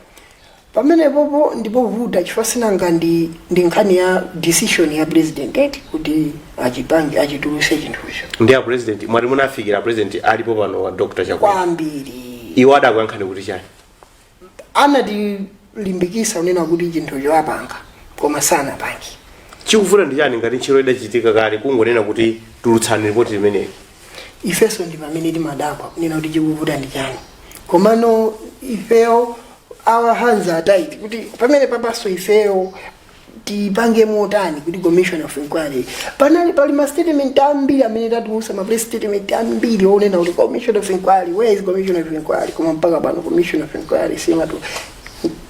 Pamenepopo ndipovuta, chifukwa sinanga ndi nkhani ya decision ya president eti kuti achipange, achituluse chinthucho. Ndi a president mwati munafikira a president alipo pano wa Dr Chakwera? Kwambiri. Iwo adakuyankhani kuti chani? Anatilimbikisa kunena kuti chinthucho apanga, koma sanapange. Chikuvuta ndi chani ngati ntchito idachitika kale, kungonena kuti tulutsani ripoti limeneyi? Ifenso ndi pamene timadabwa kunena kuti chikuvuta ndi chani. Komano ifeyo our hands are tied, kuti pamene papaso ifeyo tipange motani kuti commission of inquiry? Panali pali ma statement ambiri amene tatiusa, ma press statement ambiri onena kuti commission of inquiry, where is commission of inquiry? Koma mpaka pano commission of inquiry simatu.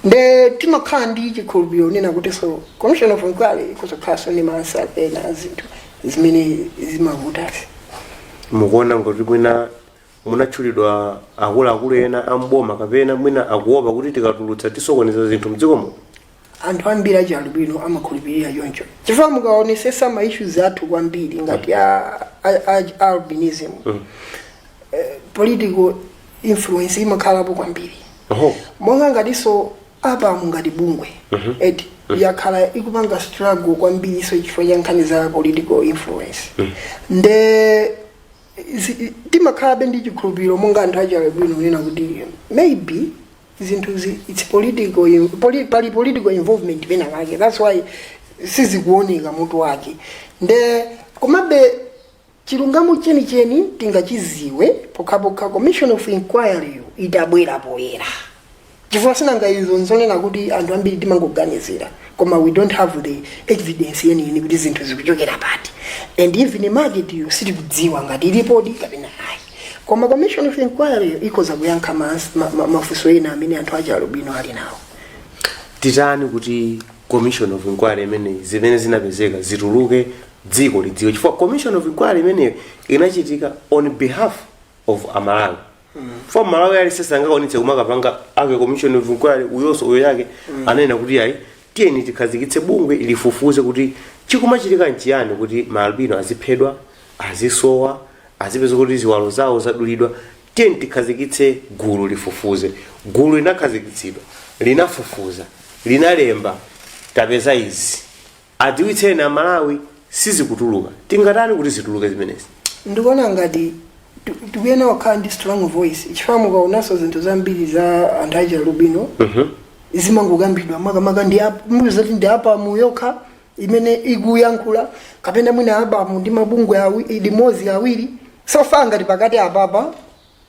Nde timakhala ndi chikhulupiriro onena kuti so commission of inquiry ikuzokhalanso ndi ma answer ena zinthu zimene zimavutazi. Mukuona ngati mwina munatchulidwa akuluakulu ena amboma, kapena mwina akuopa kuti tikatulutsa tisokoneza zinthu mdzikomo? Anthu ambiri achialubino amakhulupirira choncho, chifukwa mukaonesesa ma issues athu kwambiri ngati a albinism, political influence imakhalapo kwambiri. Monga ngatinso apa mungati bungwe eti yakhala ikupanga struggle kwambiri, so chifukwa cha nkhani za political influence, nde timakhalabe ndi chikhulupiriro monga anthu achialubino kunena kuti maybe zinthu it's political pali political involvement pena pake, that's why sizikuoneka mutu wake. Nde komabe chilungamo chenicheni tingachiziwe pokhapokha commission of inquiry itabwera poyera, chifukwa sinanga izo nzonena kuti anthu ambiri timangoganizira, koma we don't have the evidence yeniyeni kuti zinthu zikuchokera pati, and even market yo sitikudziwa ngati ilipodi kapena ayi. Koma commission of inquiry ikhoza kuyankha mafunso ena amene anthu achialubino ali nawo. Titani kuti commission of inquiry imeneyi, zimene zinapezeka zituluke, dziko lidziwe? Chifukwa commission of inquiry imeneyi inachitika on behalf of Amalawi. For Malawi aliyense sangakwanitse kumakapanga ake commission of inquiry, uyonso uyo yake. Anena kuti ayi, tiyeni tikhazikitse bungwe lifufuze kuti chikumachitika nchiyani kuti maalbino aziphedwa, azisowa, azipeza kuti ziwalo zawo zadulidwa. Tiye tikhazikitse gulu lifufuze. Gulu linakhazikitsidwa, linafufuza, linalemba, tapeza izi, adziwitseni Amalawi. Sizikutuluka. Tingatani kuti zituluke zimenezi? Ndikuona ngati tikuyenera kukhala ndi strong voice, chifukwa mukaonanso zinthu zambiri za anthu achi alubino zimangokambidwa makamaka ndi muzati ndi APAM yokha imene ikuyankhula, kapena mwina APAM ndi mabungwe limodzi, awiri. So far, ngati pakati apapa,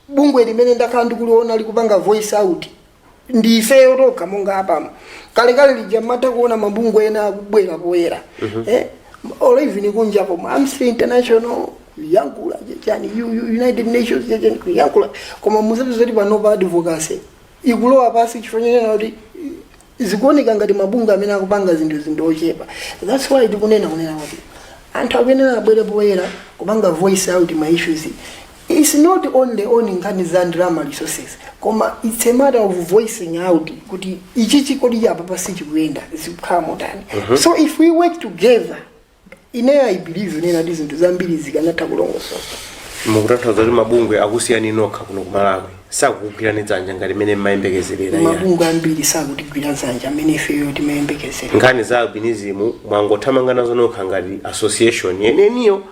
bungwe limene ndakhala ndikuliona likupanga voice out ndi ifeyo tokha monga APAM. Kalekale lija mmatha kuona mabungwe ena akubwera poyera, or even kunja pomwe Amnesty International kuyankhula, chani, United Nations chani kuyankhula, koma muzapeza kuti panopa advocacy ikulowa pasi, chifukwa chonena kuti zikuoneka ngati mabungwe amene akupanga zinthu ochepa. That's why tikunena kunena kuti anthu akuyenera abwere poyera kupanga voice out ma issues. It's not only on nkhani za ndalama, resources, koma it's a matter of voicing out kuti ichichi kodi chapa pasi chikuyenda, zikukhala motani. So if we work together, ineyo I believe nena kuti zinthu zambiri zikanatha kulongosoka. Mukutanthauza kuti mabungwe akusiyani nokha kuno ku Malawi, sakukugwirani dzanja ngati mmene mmayembekezerera? Iya. Mabungwe ambiri sakutigwira dzanja amene ifeyo timayembekezera. Nkhani za albinism mwangothamanga nazo nokha ngati association yeneniyo,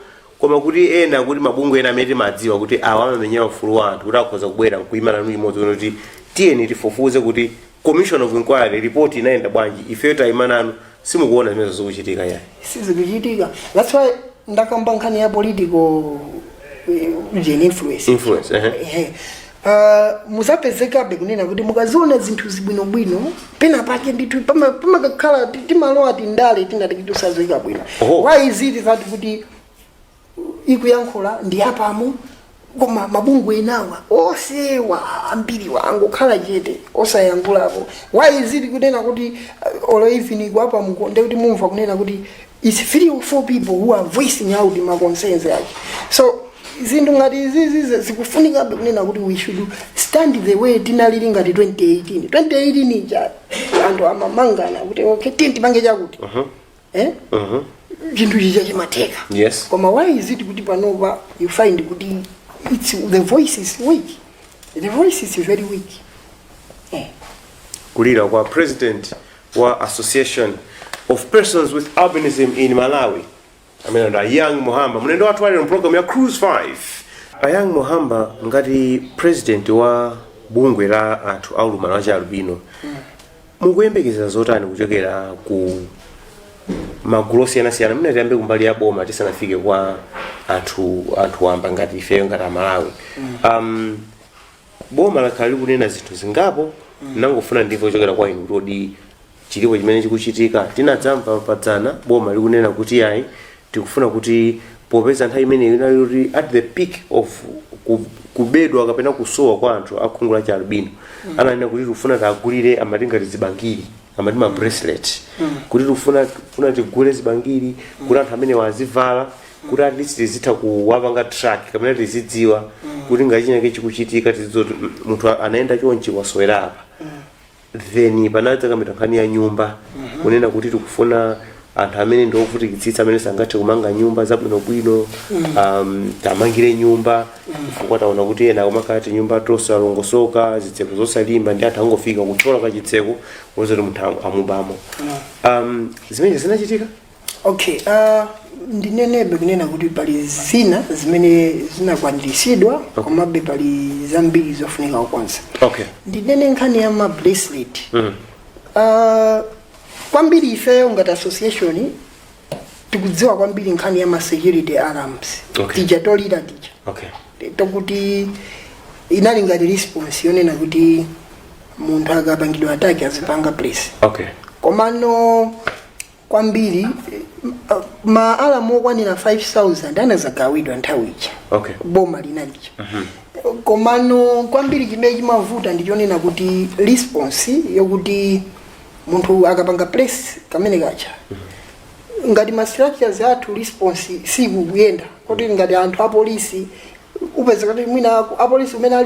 koma kuti ena, kuti mabungwe ena amene timadziwa kuti awa amamenyera ufulu wa anthu, kuti akhoza kubwera nkuima nanu imodzi kuti tiyeni tifufuze, kuti commission of inquiry report inayenda bwanji, ifeyo tayima nanu, simukuona zimene zikuchitika yayi? Sizikuchitika. That's why ndakamba nkhani ya political influence. Influence, ehe. Ehe. Muzapezekabe kunena kuti mukaziona zinthu zibwinobwino, pena pake ndithu pamakakhala timalowa tindale tinati tisazoika bwino. Why is it that kuti ikuyankhula ndi APAM, koma mabungwe enawa osewa ambiriwa angokhala chete osayankhulapo? Why is it kunena kuti or even ku APAM ndekuti mumva kunena kuti it's three or four people who are voicing out ma concerns ake? So zinthu ngati izizi zikufunikabe kunena kuti we should stand the way tinalili ngati 2018. 2018 ija anthu amamangana kuti okay, tiye tipange chakuti, eh? Chinthu chija chimatheka. Koma why is it kuti panopa you find kuti it's the voice is weak, the voice is very weak, eh. Kulira kwa president wa Association of Persons with Albinism in Malawi, amene ndi a Young Muhamba, mlendo wathu alero program ya Cruise 5. A Young Muhamba, ngati president wa bungwe la anthu aulumali wa chialubino, mukuyembekezera zotani kuchokera ku magulu osiyanasiyana? Mene tiyambe kumbali ya boma tisanafike kwa anthu wamba ngati ifeyo, ngati Amalawi. Boma lakhala likunena zinthu zingapo. Nangofuna ndimve kuchokera kwa inu kuti kodi chilipo chimene chikuchitika? Tinadzamva padzana boma likunena kuti ayi, tikufuna kuti popeza nthawi imeneyo inali kuti at the peak of kubedwa kapena kusowa kwa anthu akhungu la chialubino, ananena kuti tikufuna tiagulire, amati ngati zibangiri, amati ma bracelet, kuti tikufuna funa tigule zibangiri kuti anthu amene wazivala, kuti at least tizitha kuwapanga track kapena tizidziwa kuti ngati chinake chikuchitika, tizidziwa kuti munthu anaenda chonchi, wasowera apa. Then panadza nkhani ya nyumba, kunena kuti tikufuna anthu amene ndi ovutikitsitsa, amene sangathe kumanga nyumba zabwinobwino, tamangire nyumba, chifukwa taona kuti ena akumakhala tinyumba tosalongosoka, zitseko zosalimba, ndi anthu angofika kuthyola kachitseko wozoti munthu amubamo. Zimene zinachitika? Okay, ndinenebe kunena kuti pali zina zimene zinakwaniritsidwa, komabe pali zambiri zofunika kukonza. Ndinene nkhani ya ma bracelet. Kwambiri ifeyo ngati association tikudziwa kwambiri nkhani ya ma security alarms, tija tolira tija, tokuti inali ngati response yonena kuti munthu akapangidwa attack azipanga press. Komano kwambiri ma alarm okwanira 5000 anazagawidwa nthawi ija, boma linalija. Komano kwambiri chimene chimavuta ndichonena kuti response yokuti munthu akapanga press kamene kacha, ngati ma structures athu response sikukuyenda, kuti ngati anthu apolisi upeza kuti mwina apolisi umene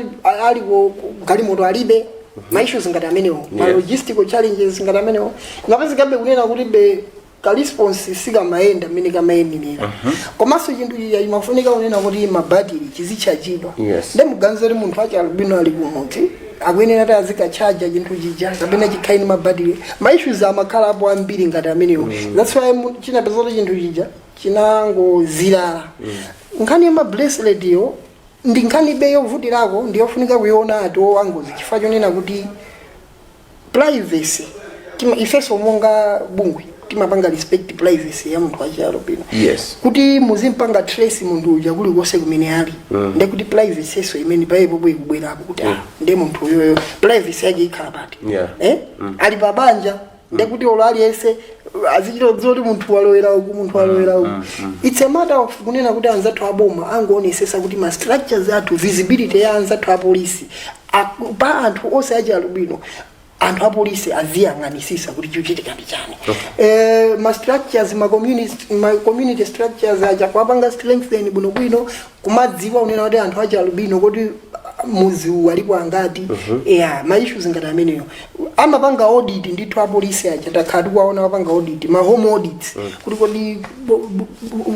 ali ku galimoto alibe, ma issues ngati amenewo, ma logistical challenges ngati amenewo, ngapezekabe kunena kuti be Ka response sikamayenda mmene kamayenera. Komanso chinthu chija chimafunika kunena kuti mabatiri chizichajidwa. Nde muganize kuti munthu achi albino ali kumudzi, akuyenera kuti azikachaja chinthu chija kapena chikhale ndi mabatiri. Ma issues amakhalapo ambiri ngati amenewo. That's why chinapeza kuti chinthu chija chinangozilala. Nkhani ya ma bracelet yo ndi nkhani be yovutirako, ndiyofunika kuiona ati angozi, chifukwa chonena kuti privacy, ifenso monga bungwe timapanga respect privacy ya munthu wachialubino. Kuti muzimpanga trace munthu uja kulikonse kumene ali, ndekuti privacy eso imene paipopo ikubwerapo kuti nde munthu uyoyo privacy yake ikhala pati? Eh? Ali pa banja, ndekuti olo aliyense azichita kudziwa kuti munthu walowera uku, munthu walowera uku. It's a matter of kunena kuti anzathu aboma angoonetsetsa kuti ma structures athu, visibility ya anzathu apolisi pa anthu onse achialubino, anthu apolisi aziyang'anisisa kuti chikuchitika ndi chani. Ma structures, ma community structures aja kuwapanga strengthen bwinobwino, kumadziwa kunena kuti anthu achialubino kuti muzi uwu alipo angati. Yeah, ma issues ngati ameneyo amapanga audit ndithu apolisi aja. Takhala tikuwaona apanga audit, ma home audits, kuti kodi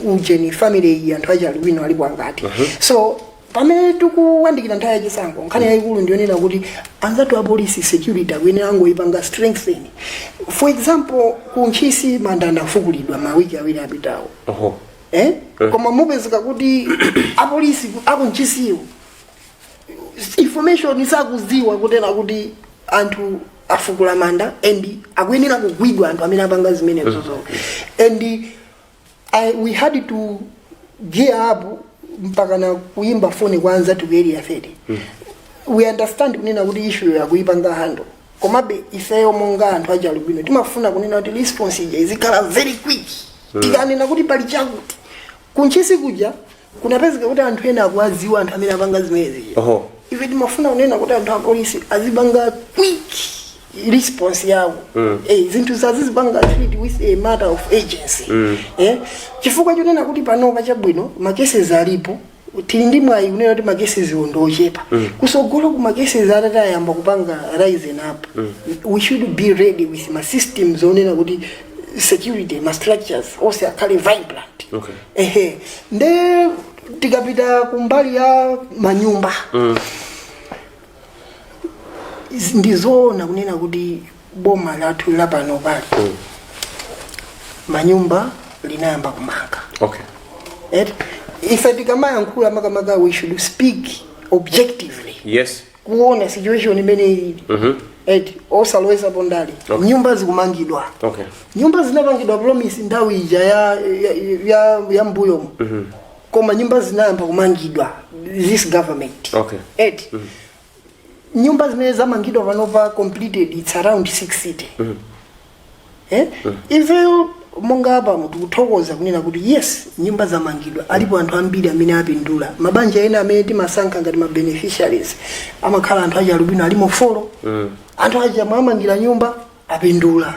ujeni family iyi anthu achialubino alipo angati? So pamene tikuwandikira nthawi yachisankho, nkhani yayikulu ndiyonena kuti anzathu apolisi security akuyenera angoyipanga strengthen. For example, ku Ntchisi manda anafukulidwa mawiki 2 apitawo. Eh? Koma mupezeka kuti apolisi aku Ntchisiwo information sakuziwa kutena kuti anthu afukula manda and akuyenera kugwidwa anthu amene apanga zimenezozo. And we had to gear up mpaka na kuimba foni kwa anzathu ku Area 30. We understand kunena kuti issue yakuyipanga handle, komabe ifeyo monga anthu achialubino timafuna kunena kuti response ija izikhala very quick. Tikanena kuti pali chakuti ku Ntchisi kuja, kunapezeka kuti anthu ena akuwadziwa anthu amene apanga zimenezi. Ife timafuna kunena kuti anthu apolisi azipanga quick response yawo. Zinthu zazizipanga treat with a matter of urgency, chifukwa chonena kuti panopa chabwino ma cases alipo, tili ndi mwayi kunena kuti ma cases iwo ndochepa. Kusogolo ku ma cases atati ayamba kupanga rising up, we should be ready with ma systems onena kuti security, ma structures onse akhale vibrant. Ehe, nde tikapita kumbali ya manyumba, ndizoona kunena kuti boma lathu lapano pali manyumba linayamba kumanga. Eti ife tikamayankhula makamaka, we should speak objectively, kuona situation imene ilili, eti osalowesa ndale. Nyumba zikumangidwa. Nyumba zinapangidwa promise nthawi ija ya mbuyomo, koma nyumba zinayamba kumangidwa this government. Eti nyumba zimene zamangidwa panopa completed, it's around 6 city. Eh? Ifeyo monga apa tikuthokoza kunena kuti yes, nyumba zamangidwa, alipo anthu ambiri amene apindula. Mabanja ena amene timasankha ngati ma beneficiaries amakhala anthu achi alubino alimo 4. Anthu aja mwamangira nyumba, apindula.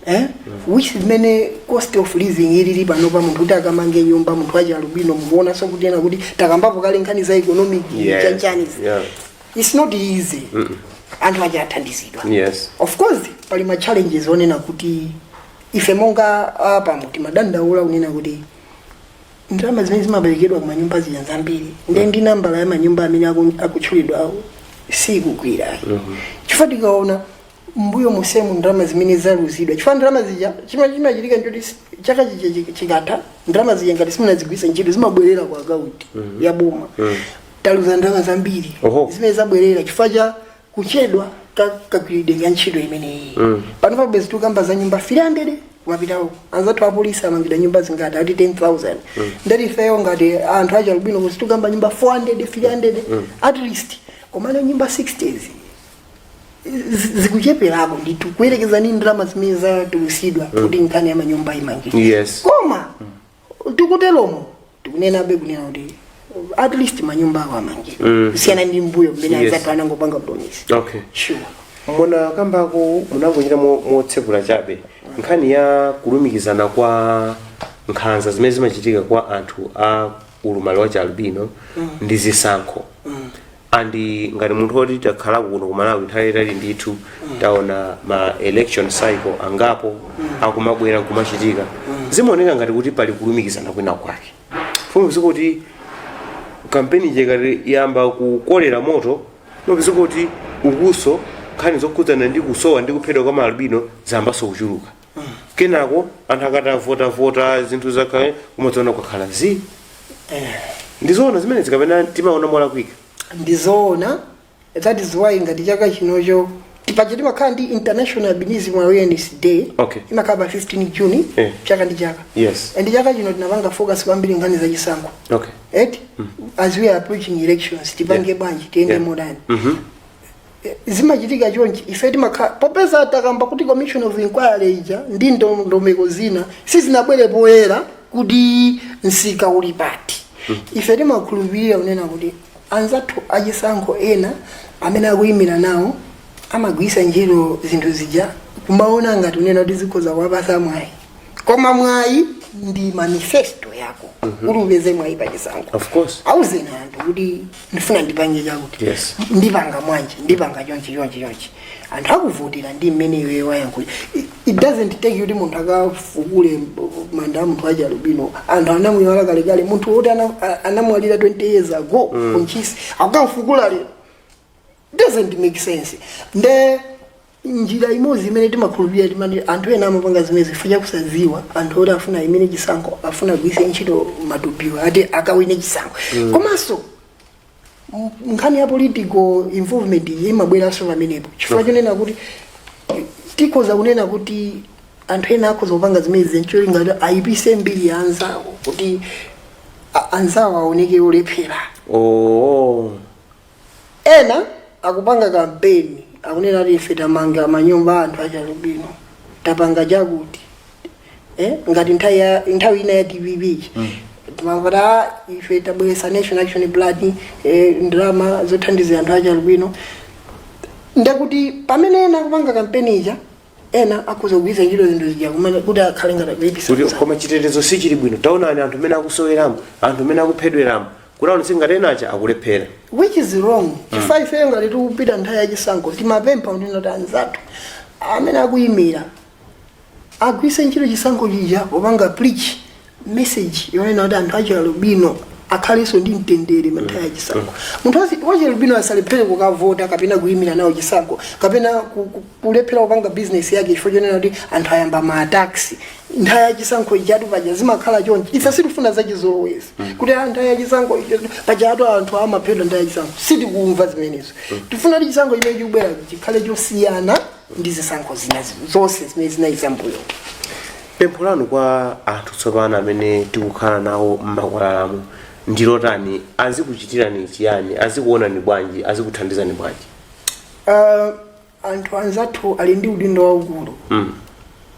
Eh? Which zimene cost of living ilili panopa, munthu kuti akamange nyumba, munthu achi alubino, mukuonanso kuti ena kuti takambapo kale nkhani za economic chanchani, it's not easy. Anthu aja athandizidwa. Of course pali ma challenges onena kuti ife monga apa timadandaula kunena kuti ndalama zimene zimaperekedwa ku manyumba zija zambiri, nde ndi nambala ya manyumba amene akutchulidwawo sikugwira, chifukwa tikaona mbuyo musemu ndalama zimene zaluzidwa, chifukwa ndalama zija chimachitika nchoti chaka chija chikatha, ndalama zija ngati simunazigwiritsa ntchito zimabwerera ku akaunti ya boma. Taluza ndalama zambiri zimene zabwerera chifukwa cha kuchedwa kagwiridwe ka ntchito imeneyi. Pano pabwezi tikukamba za nyumba 300 kumapitawo. Anzathu apolisi amangidwa nyumba zingati? Ati 10,000. Ndati ifeyo ngati anthu achi albino kuti tikukamba nyumba 400, 300 at least, komano nyumba 60 zikucheperako ndithu kuyerekeza ndi ndalama zimene zatulusidwa kuti nkhani ya manyumba imangidwe. Koma tikuteromo, tikunenabe kunena kuti at least manyumba awo amangidwa kusiyana ndi mbuyo mmene anzathu anangopanga promise. Sure. Muna kambako munangochita motsekula chabe nkhani ya kulumikizana kwa nkhanza zimene zimachitika kwa anthu a ulumali wa chialubino ndi zisankho. And ngati munthu woti takhalako kuno ku Malawi nthawi yayitali ndithu, taona ma election cycle angapo akumabwera nkumachitika, zimaoneka ngati kuti pali kulumikizana kwina kwake. Funa kuti kampeni ikati yamba kukolera moto, nopeza kuti ukuso nkhani zokhudzana ndi kusowa ndi kuphedwa kwa maalubino zayambanso kuchuluka. Kenako anthu akati avotavota, zinthu zakale, umadzaona kukhala zi. Ndizoona zimene zikapena timaona molakwika? Ndizoona. That is why ngati chaka chinocho paja timakhala ndi International Albinism Awareness Day. Imakhala pa 15 June chaka ndi chaka. And chaka chino tinapanga focus kwambiri nkhani zachisankho. Eti, as we are approaching elections, tipange bwanji, tiyende modani? Zimachitika chonchi. Ife timakhala, popeza takamba kuti commission of inquiry ija ndi ndondomeko zina sizinabwere poyera kuti msika uli pati, ife timakhulupirira kunena kuti anzathu achisankho ena amene akuyimira nawo amagwisa ntchito zinthu zija kumaona ngati unena kuti zikhoza kuwapasa mwayi. Koma mwayi ndi manifesto yako kuti upeze mwayi pachisankho. Of course. Auzeni anthu kuti ndifuna ndipange chakuti, ndipanga mwanji, ndipanga chonchi, chonchi, chonchi. Anthu akuvotera ndi mmene iwe wayankhula. It doesn't take kuti munthu akafukule manda a munthu achialubino. Anthu anamuyiwala kalekale. Munthu woti anamwalira 20 years ago kuNtchisi, akamfukula lero, doesn't make sense. Nde njira imodzi imene timakhulupirira, timati anthu ena amapanga zimene chifukwa chakusadziwa, anthu oti afuna imene chisankho, afuna agwiritse ntchito matupiwa ati akawine chisankho. Komanso nkhani ya political involvement iyi imabweranso pamenepo, chifukwa chonena kuti tikhoza kunena kuti anthu ena akhoza kupanga zimene ncholinga kuti ayipise mbiri ya anzawo, kuti anzawo aoneke olephera. Ena akupanga kampeni, akunena kuti ife tamanga manyumba a anthu achalubino, tapanga chakuti, ngati nthawi ina ya DPP timamvata ife tabweretsa National Action Plan, ndalama zothandizira anthu achalubino. Ndekuti pamene ena akupanga kampeni ija, ena akhoza kugwiritsa ntchito zinthu zija kuti akhale ngati akuyipisa kuti anzawo. Koma chitetezo sichili bwino, taonani anthu amene akusoweramo, anthu amene akuphedweramo, kuti aonetse ngati enacha akulephera. Which is wrong, chifukwa ifeyo ngati tikupita nthawi yachisankho, timapempha kuti noti anzathu amene akuyimira agwiritse ntchito chisankho chija popanga preach message yonena kuti anthu achialubino akhalenso ndi mtendere pa nthawi yachisankho. Munthu wachialubino asalephere kukavota kapena kuyimira nawo chisankho kapena kulephera kupanga business yake chifukwa chonena kuti anthu ayamba ma attacks nthawi yachisankho ijatu. Paja zimakhala chonchi. Ife sitifuna zachizolowezi kuti nthawi yachisankho pajatu anthu amaphedwa nthawi yachisankho. Sitikumva zimenezo. Tifuna kuti chisankho chimene chikubwera chikhale chosiyana ndi zisankho zina zonse zimene zinali zambuyo. Pempho lanu kwa anthu tsopano amene tikukhala nawo m'makwalalamo ndilotani? Azikuchitirani chiyani? Azikuonani bwanji? Azikuthandizani bwanji? Anthu anzathu ali ndi udindo waukulu,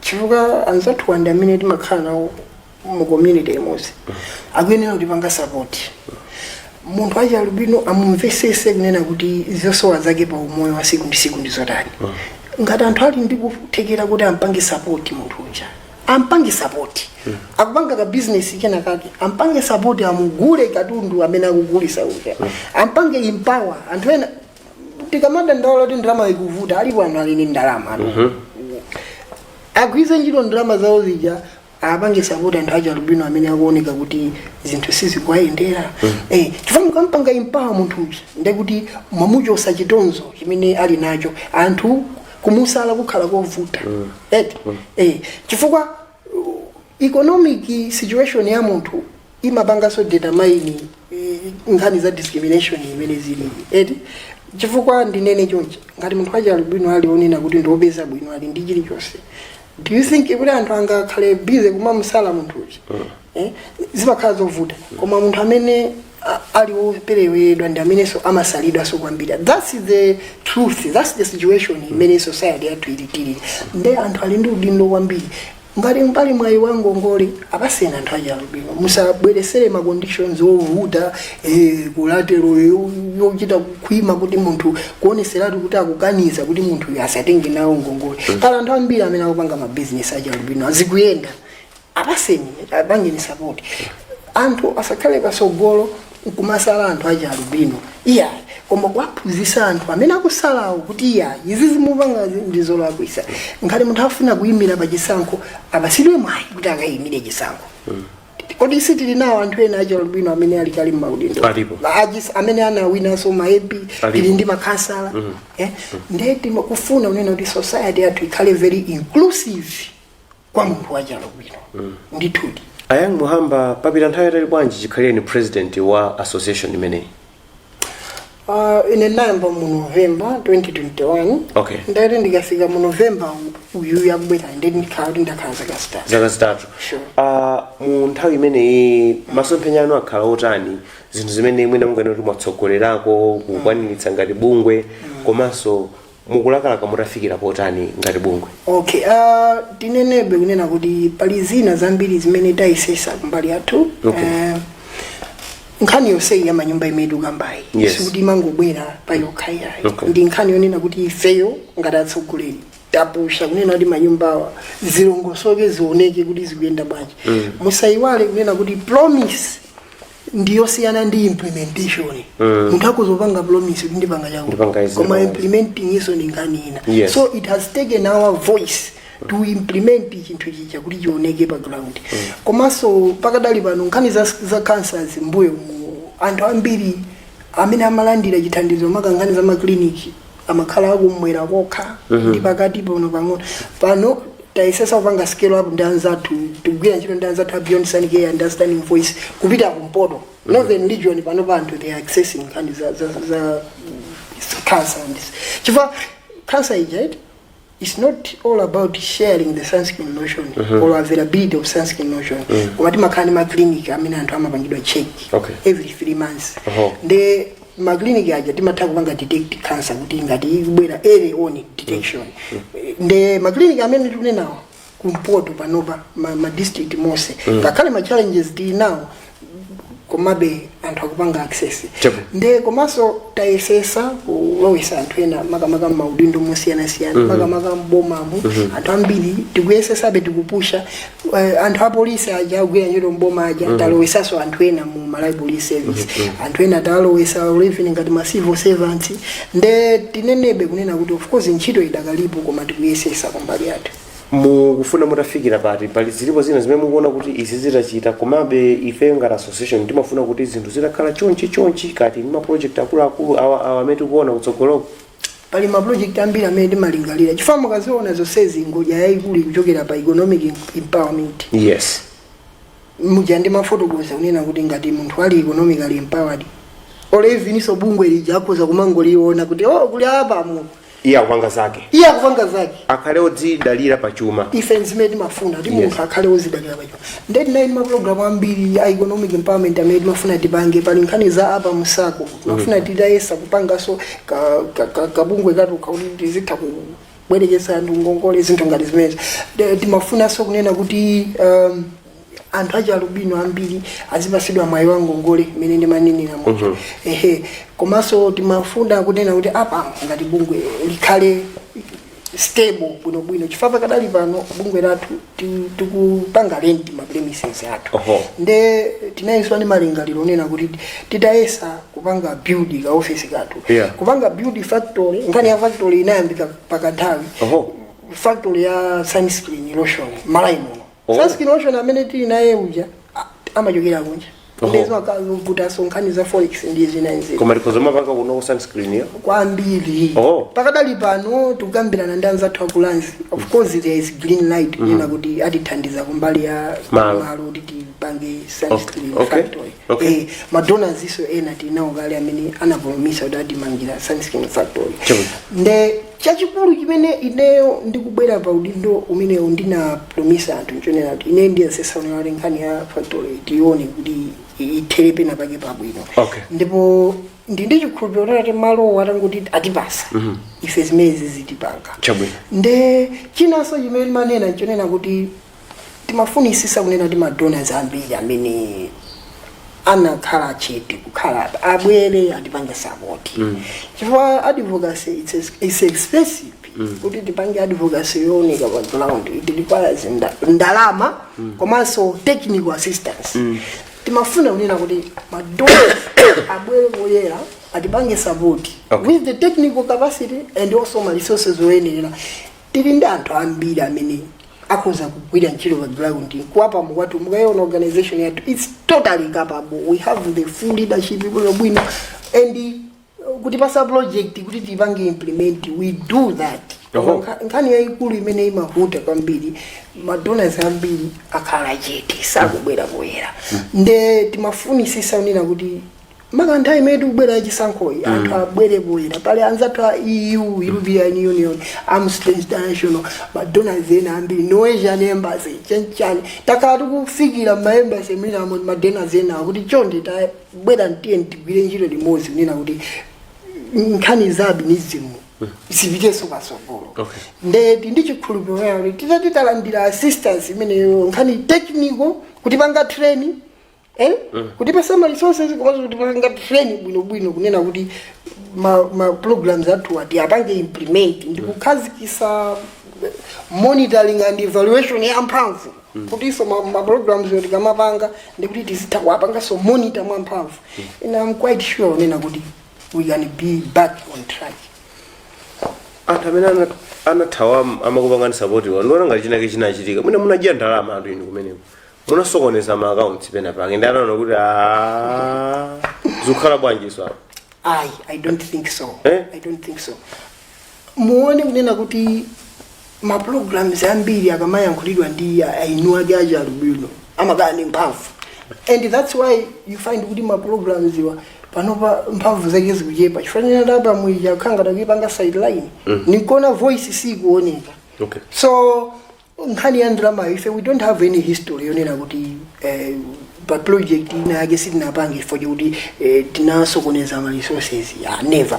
chifukwa anzathu andi amene timakhala nawo mu community imodzi akuyenera kutipanga support. Munthu achialubino amumvesese kunena kuti zosowa zake pa umoyo wa siku ndi siku ndi zotani. Ngati anthu ali ndi kuthekera kuti ampange support munthu uja, ampange support. Akupanga ka business kena kake, ampange support, amugule katundu amene akugulisa uja, ampange empower. Anthu ena tikamadandaula kuti ndalama ikuvuta, alipo anthu ali ndi ndalama atu. Agwiritse ntchito ndalama zawo zija, apange support anthu achialubino amene akuoneka kuti zinthu sizikuwayendera, chifukwa mukampanga empower munthu uja, ndekuti mwamuchosa chitonzo chimene ali nacho. Anthu kumusala kukhala kovuta, eti? Chifukwa economic situation ya munthu imapanganso determine nkhani za discrimination imene zilipi, eti? Chifukwa ndinene chonchi, ngati munthu achialubino ali onena kuti ndiopeza bwino, ali ndi chilichonse, do you think kuti anthu angakhale busy kumamusala munthu uja? Zimakhala zovuta. Koma munthu amene ali wopereweredwa ndi amenenso amasalidwanso kwambiri. That's the truth, that's the situation imene society yathu ilitilili. Nde anthu ali ndi udindo kwambiri. Ngati mpali mwayi wa ngongole, apaseni anthu achialubino. Musabweresere ma conditions ovuta, collateral yochita kukhwima kuti munthu kuoneseratu kuti akukaniza kuti munthu uyu asatenge nawo ngongole. Pala anthu ambiri amene akupanga mabizinesi achialubino, azikuyenda. Apaseni, apangeni support. Anthu asakhale pasogolo nkumasala anthu achialubino, iya. Koma kuwaphunzitsa anthu amene akusalawo kuti iya, izi zimupangazi ndi zolakwisa. Ngati munthu afuna kuyimira pa chisankho, apasidwe mwayi kuti akayimire chisankho. Kodi isi tili nawo anthu ena achialubino amene ali kale mmaudindo? Alipo. Amene anawinanso ma MP. Alipo. Tili ndi makhansala, eh? Ndiye timakufuna kunena kuti society yathu ikhale very inclusive kwa munthu wachialubino ndithudi. A Young Muhamba, papita nthawi yatali bwanji chikhalireni president wa association imeneyi? Ine ndinayamba mu November 2021. Ndati ndikafika mu November uyu yakubwera, ndi ndikhala kuti ndakhala zaka 3. Zaka 3. Sure. Mu nthawi imeneyi masomphenya anu akhala otani, zinthu zimene mwina munganene kuti mwatsogolerako kukwaniritsa ngati bungwe, komanso mukulakalaka mutafikira potani ngati bungwe? Okay, tinenebe kunena kuti pali zina zambiri zimene tayesesa kumbali yathu. Nkhani yonseyi ya manyumba imene tikambayi sikuti imangobwera pa yokha iyayi. Ndi nkhani yonena kuti ifeyo ngati atsogoleri tapusha kunena kuti manyumbawa zilongosoke, zioneke kuti zikuyenda bwanji. Musayiwale kunena kuti promise ndiyosiyana ndi implementation. Munthu akuzopanga promise kuti ndipanga chakuti, Ndipanga izi, koma ndipanga izi. implementing iso ndi nkhani ina. So it has taken our voice to implement chinthu chicha kuti chioneke pa ground. Komanso pakadali pano nkhani za cancers, mbuyo mu anthu ambiri amene amalandira chithandizo, maka nkhani za makliniki, amakhala akumwera kokha ndi pakati pano pang'ono. Pano tayesesa kupanga scale up ndi anzathu, tikugwira ntchito ndi anzathu a Beyond Sun Care and Standing Voice kupita kumpoto, Northern Region. Pano pa anthu they are accessing nkhani za cancer and this, chifukwa cancer ija, right? It's not all about sharing the sunscreen lotion or availability of sunscreen lotion, koma timakhala ndi maclinic amene anthu amapangidwa check every 3 months. Nde maclinic aja timatha kupanga detect cancer kuti ngati ikubwera, early on detection. Nde maclinic amene tikunenawo kumpoto panopa, ma district monse, ngakhale ma challenges tili nawo, komabe anthu akupanga access. Nde komanso tayesesa kulowesa anthu ena, makamaka m'maudindo mosiyanasiyana, makamaka m'bomamu. Anthu ambiri tikuyesesabe, tikupusha. Anthu apolisi aja agwira ntchito mboma aja, talowesanso anthu ena mu Malawi Police Service, anthu ena talowesa even ngati ma civil servants. Nde tinenebe kunena kuti of course ntchito idakalipo, koma tikuyesesa kumbali yathu. Mukufuna mutafikira pati? Pali zilipo zina zimene mukuona kuti izi zitachita, komabe ife ngati association timafuna kuti zinthu zitakhala chonchi chonchi, kati ndi ma project akuluakulu awa awa amene tikuona kutsogoloko? Pali ma project ambiri amene timalingalira, chifukwa mukaziona zonsezi, ngodya yayikulu ikuchokera pa economic empowerment. Muja ndi mafotokoza kunena kuti ngati munthu ali economically empowered, or even so bungwe lija akhoza kumangoliona kuti, oh, kuli apa mu Iye akupanga zake. Iye akupanga zake. Akhale odzidalira pachuma. Ife zimene timafuna kuti munthu akhale wozidalira pachuma. Nde tinayi mapulogalamu ambiri a economic empowerment amene timafuna tipange. Pali nkhani za apa mu SACCO, timafuna titayesa kupanganso kabungwe katokha kuti tizitha kubwerekesa anthu ngongole, zinthu ngati zimenezo. Timafunanso kunena kuti anthu achi alubino ambiri azipasidwa mwayi wa ngongole imene ndimanenera muja, ehe. Komanso timafuna kunena kuti apa ngati bungwe likhale stable bwinobwino, chifukwa pakadali pano bungwe lathu tikupanga rent ma premises athu. Nde tinayinso ndi malingaliro onena kuti titayesa kupanga build ka office kathu, kupanga build factory. Nkhani ya factory inayambika pakanthawi, factory ya sunscreen lotion Malawi muno. Sunscreen lotion amene tili naye uja amachokera kunja. Ndezo akavutanso nkhani za forex ndi zina nzina. Koma tikhoza mapanga kuno sunscreen yo? Kwambiri. Pakadali pano tikukambirana ndi anzathu aku Lands. Of course there is green light kunena kuti atithandiza kumbali ya Malo. malo kuti tipange sunscreen factory. Madonors iso ena tinawo kale amene anapromisa kuti atimangira sunscreen factory. Nde chachikulu chimene ineyo ndikubwera pa udindo umenewo ndinapromisa anthu nchonena kuti ine ndiyesesa kunena kuti nkhani ya factory tione kuti ithere pena pake pabwino. Ndipo ndi chikhulupiriro kuti malowo atangoti atipasa, ife zimenezi zitipanga. Nde chinanso chimene manena nchonena kuti timafunisisa kunena kuti madonors ambiri amene anakhala chete kukhala abwere atipange support, chifukwa advocacy it's expensive. Kuti tipange advocacy yooneka pa ground, it requires ndalama komanso technical assistance. Timafuna kunena kuti madonors abwere poyera. Atipange support with the technical capacity and also ma resources oyenera. Tili ndi anthu ambiri amene akhoza kugwira ntchito pa ground. Kuwapa mukwatu mukayiona organization yathu, it's totally capable. We have the full leadership bwinobwino, and kutipasa project kuti tipange implement, we do that. Nkhani yayikulu imene imavuta kwambiri, madonors ambiri akhala chete, sakubwera poyera. Nde timafunisisa kunena kuti maka nthawi imene tikubwera yachisankhoyi, anthu abwere poyera. Pali anzathu a EU, European Union, Amnesty International, madonors ena ambiri, Norwegian Embassy, chanchani. Takhala tikufikira maembassy mwinamo, madonors ena, kuti chonde tabwera, mtiye tigwire ntchito limodzi kunena kuti nkhani za albinism zipitenso patsogolo. Ndeti ndi chikhulupiriro kuti titati talandira assistance imeneyo, nkhani technical, kuti panga training, kuti pasa resources, komanso kuti panga train bwinobwino, kunena kuti ma programs athu ati apange implement ndi kukhazikisa monitoring and evaluation ya mphamvu, kutinso ma programs yo tikamapanga ndikuti tizitha kuwapanganso monitor mwa mphamvu. And I'm quite sure kunena kuti we can be back on track. Anthu amene anathawa amakupangani support wa, ndiona ngati chinake chinachitika. Mwina munadya ndalama anthu inu kumeneko, munasokoneza ma accounts pena pake, ndi anaona kuti, "Ah, zikukhala bwanji so apa?" I don't think so. Eh? I don't think so. Muone kunena kuti ma programs ambiri akamayankhulidwa ndi eni ake achialubino, amakhala ndi mphamvu, and that's why you find kuti ma programs iwa panopa mphamvu zake zikuchepa, chifukwa tapa mwija kukhanga takuipanga sideline, nikona voice sikuoneka. So nkhani ya ndalamayo, ife we don't have any history yonena kuti pa project ina yake sitinapange chifukwa chokuti tinasokoneza ma resources. Yeah, never.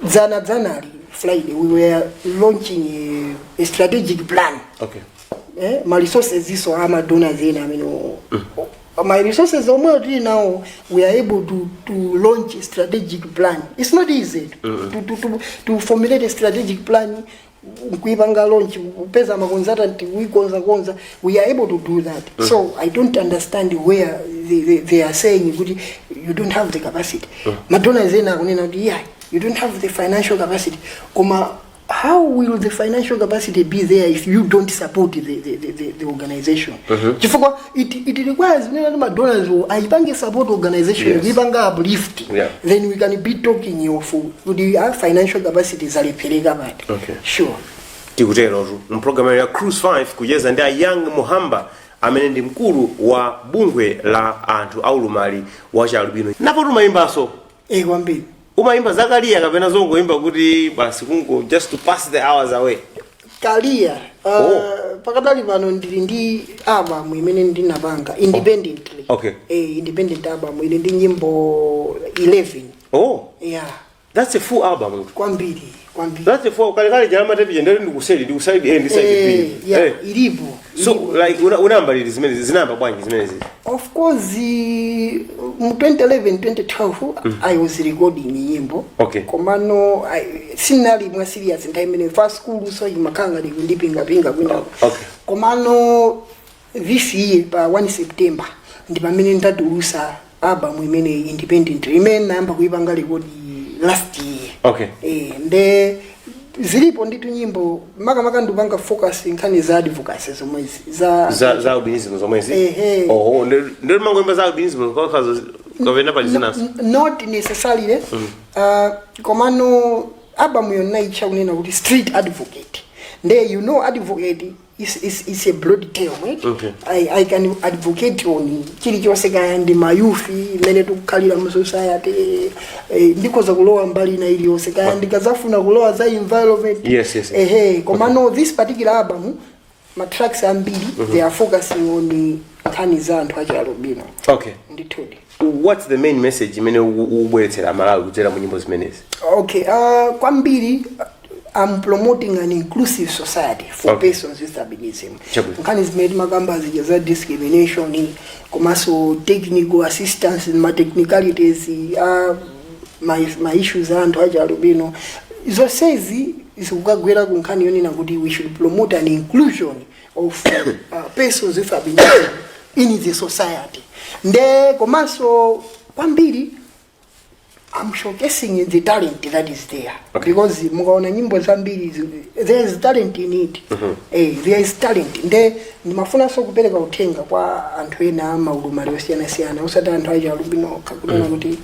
Dzana dzanali Friday we were launching a strategic plan. Ma resources iso ama donors ena amene ma resources omwe tili nawo, we are able to launch a strategic plan. It's not easy to formulate a strategic plan, kuipanga launch, kupeza ma consultant, kuikonza konza. We are able to do that. So I don't understand where they are saying kuti you don't have the capacity. Madonors ena akunena kuti, yeah, you don't have the financial capacity, koma how will the financial capacity be there if you don't support the organization? Chifukwa it requires kunena kuti madonors ayipange support organization, kuipanga uplift, then we can be talking of kuti our financial capacity zalephereka pati. Sure. Tikuterotu mpulogalamu ya Cruise 5, kucheza ndi a Young Muhamba amene ndi mkulu wa bungwe la anthu aulumali wa chialubino. Napo tumayimbanso? Eh, kwambiri. Umayimba zakaliya kapena zongoyimba kuti basi kungo just to pass the hours away? Career, Oh. pakadali pano ndili ndi album imene ndinapanga independently. Independent album ili ndi nyimbo 11. Yeah. That's a full album. Kwambiri, kwambiri. That's a full. Kalekale jama tepi ndero ndikuseli, ndikuside A ndi side B. Yeah, ilipo. So Ilipo. like unayamba liti zimenezi? Zinayamba bwanji zimenezi? Of course, mu 2011, 2012 I was recording nyimbo. Komano sinali mwa serious nthawi imene fa school, so imakhala ngati kundipingapinga kwinako. Komano this year pa 1 September ndi pamene ndatulusa album imene independent, imene nayamba kuipanga record last year. Nde zilipo nditu nyimbo, makamaka ndipanga focus nkhani za advocacy zomwezi za Za albinism zomwezi? Ehe. Oho, ndo mangoimba za albinism kwakhazo kapena pali zinaso? Not necessarily. Komano album yo naitcha kunena kuti Street Advocate. Nde you know advocate is a broad term, right? Okay. I can advocate on chilichonse, kaya ndi mayouth imene tikukhalira mu society, ndikhoza kulowa mbali ina iliyonse, kaya ndikazafuna kulowa za environment. Yes. Ehe, komano this particular album, ma tracks ambiri, they are focusing on nkhani za anthu achialubino. Ndithudi. What's the main message imene ukubweretsera Malawi kudzera mu nyimbo zimenezi? Okay, kwambiri I'm promoting an inclusive society for persons with albinism. Chabwino. Nkhani zimene timakamba zija za discrimination, komanso technical assistance, ma technicalities, ma issues a anthu achialubino, zonsezi zikukagwera ku nkhani yonena kuti we should promote an inclusion of persons with albinism in the society. Nde komanso kwambiri I'm showcasing the talent that is there. Because mukaona nyimbo zambiri, there is talent in it. There is talent. Nde ndimafunanso kupereka uthenga kwa anthu ena amaulumali osiyanasiyana, osati anthu achi alubino okha, kunena kuti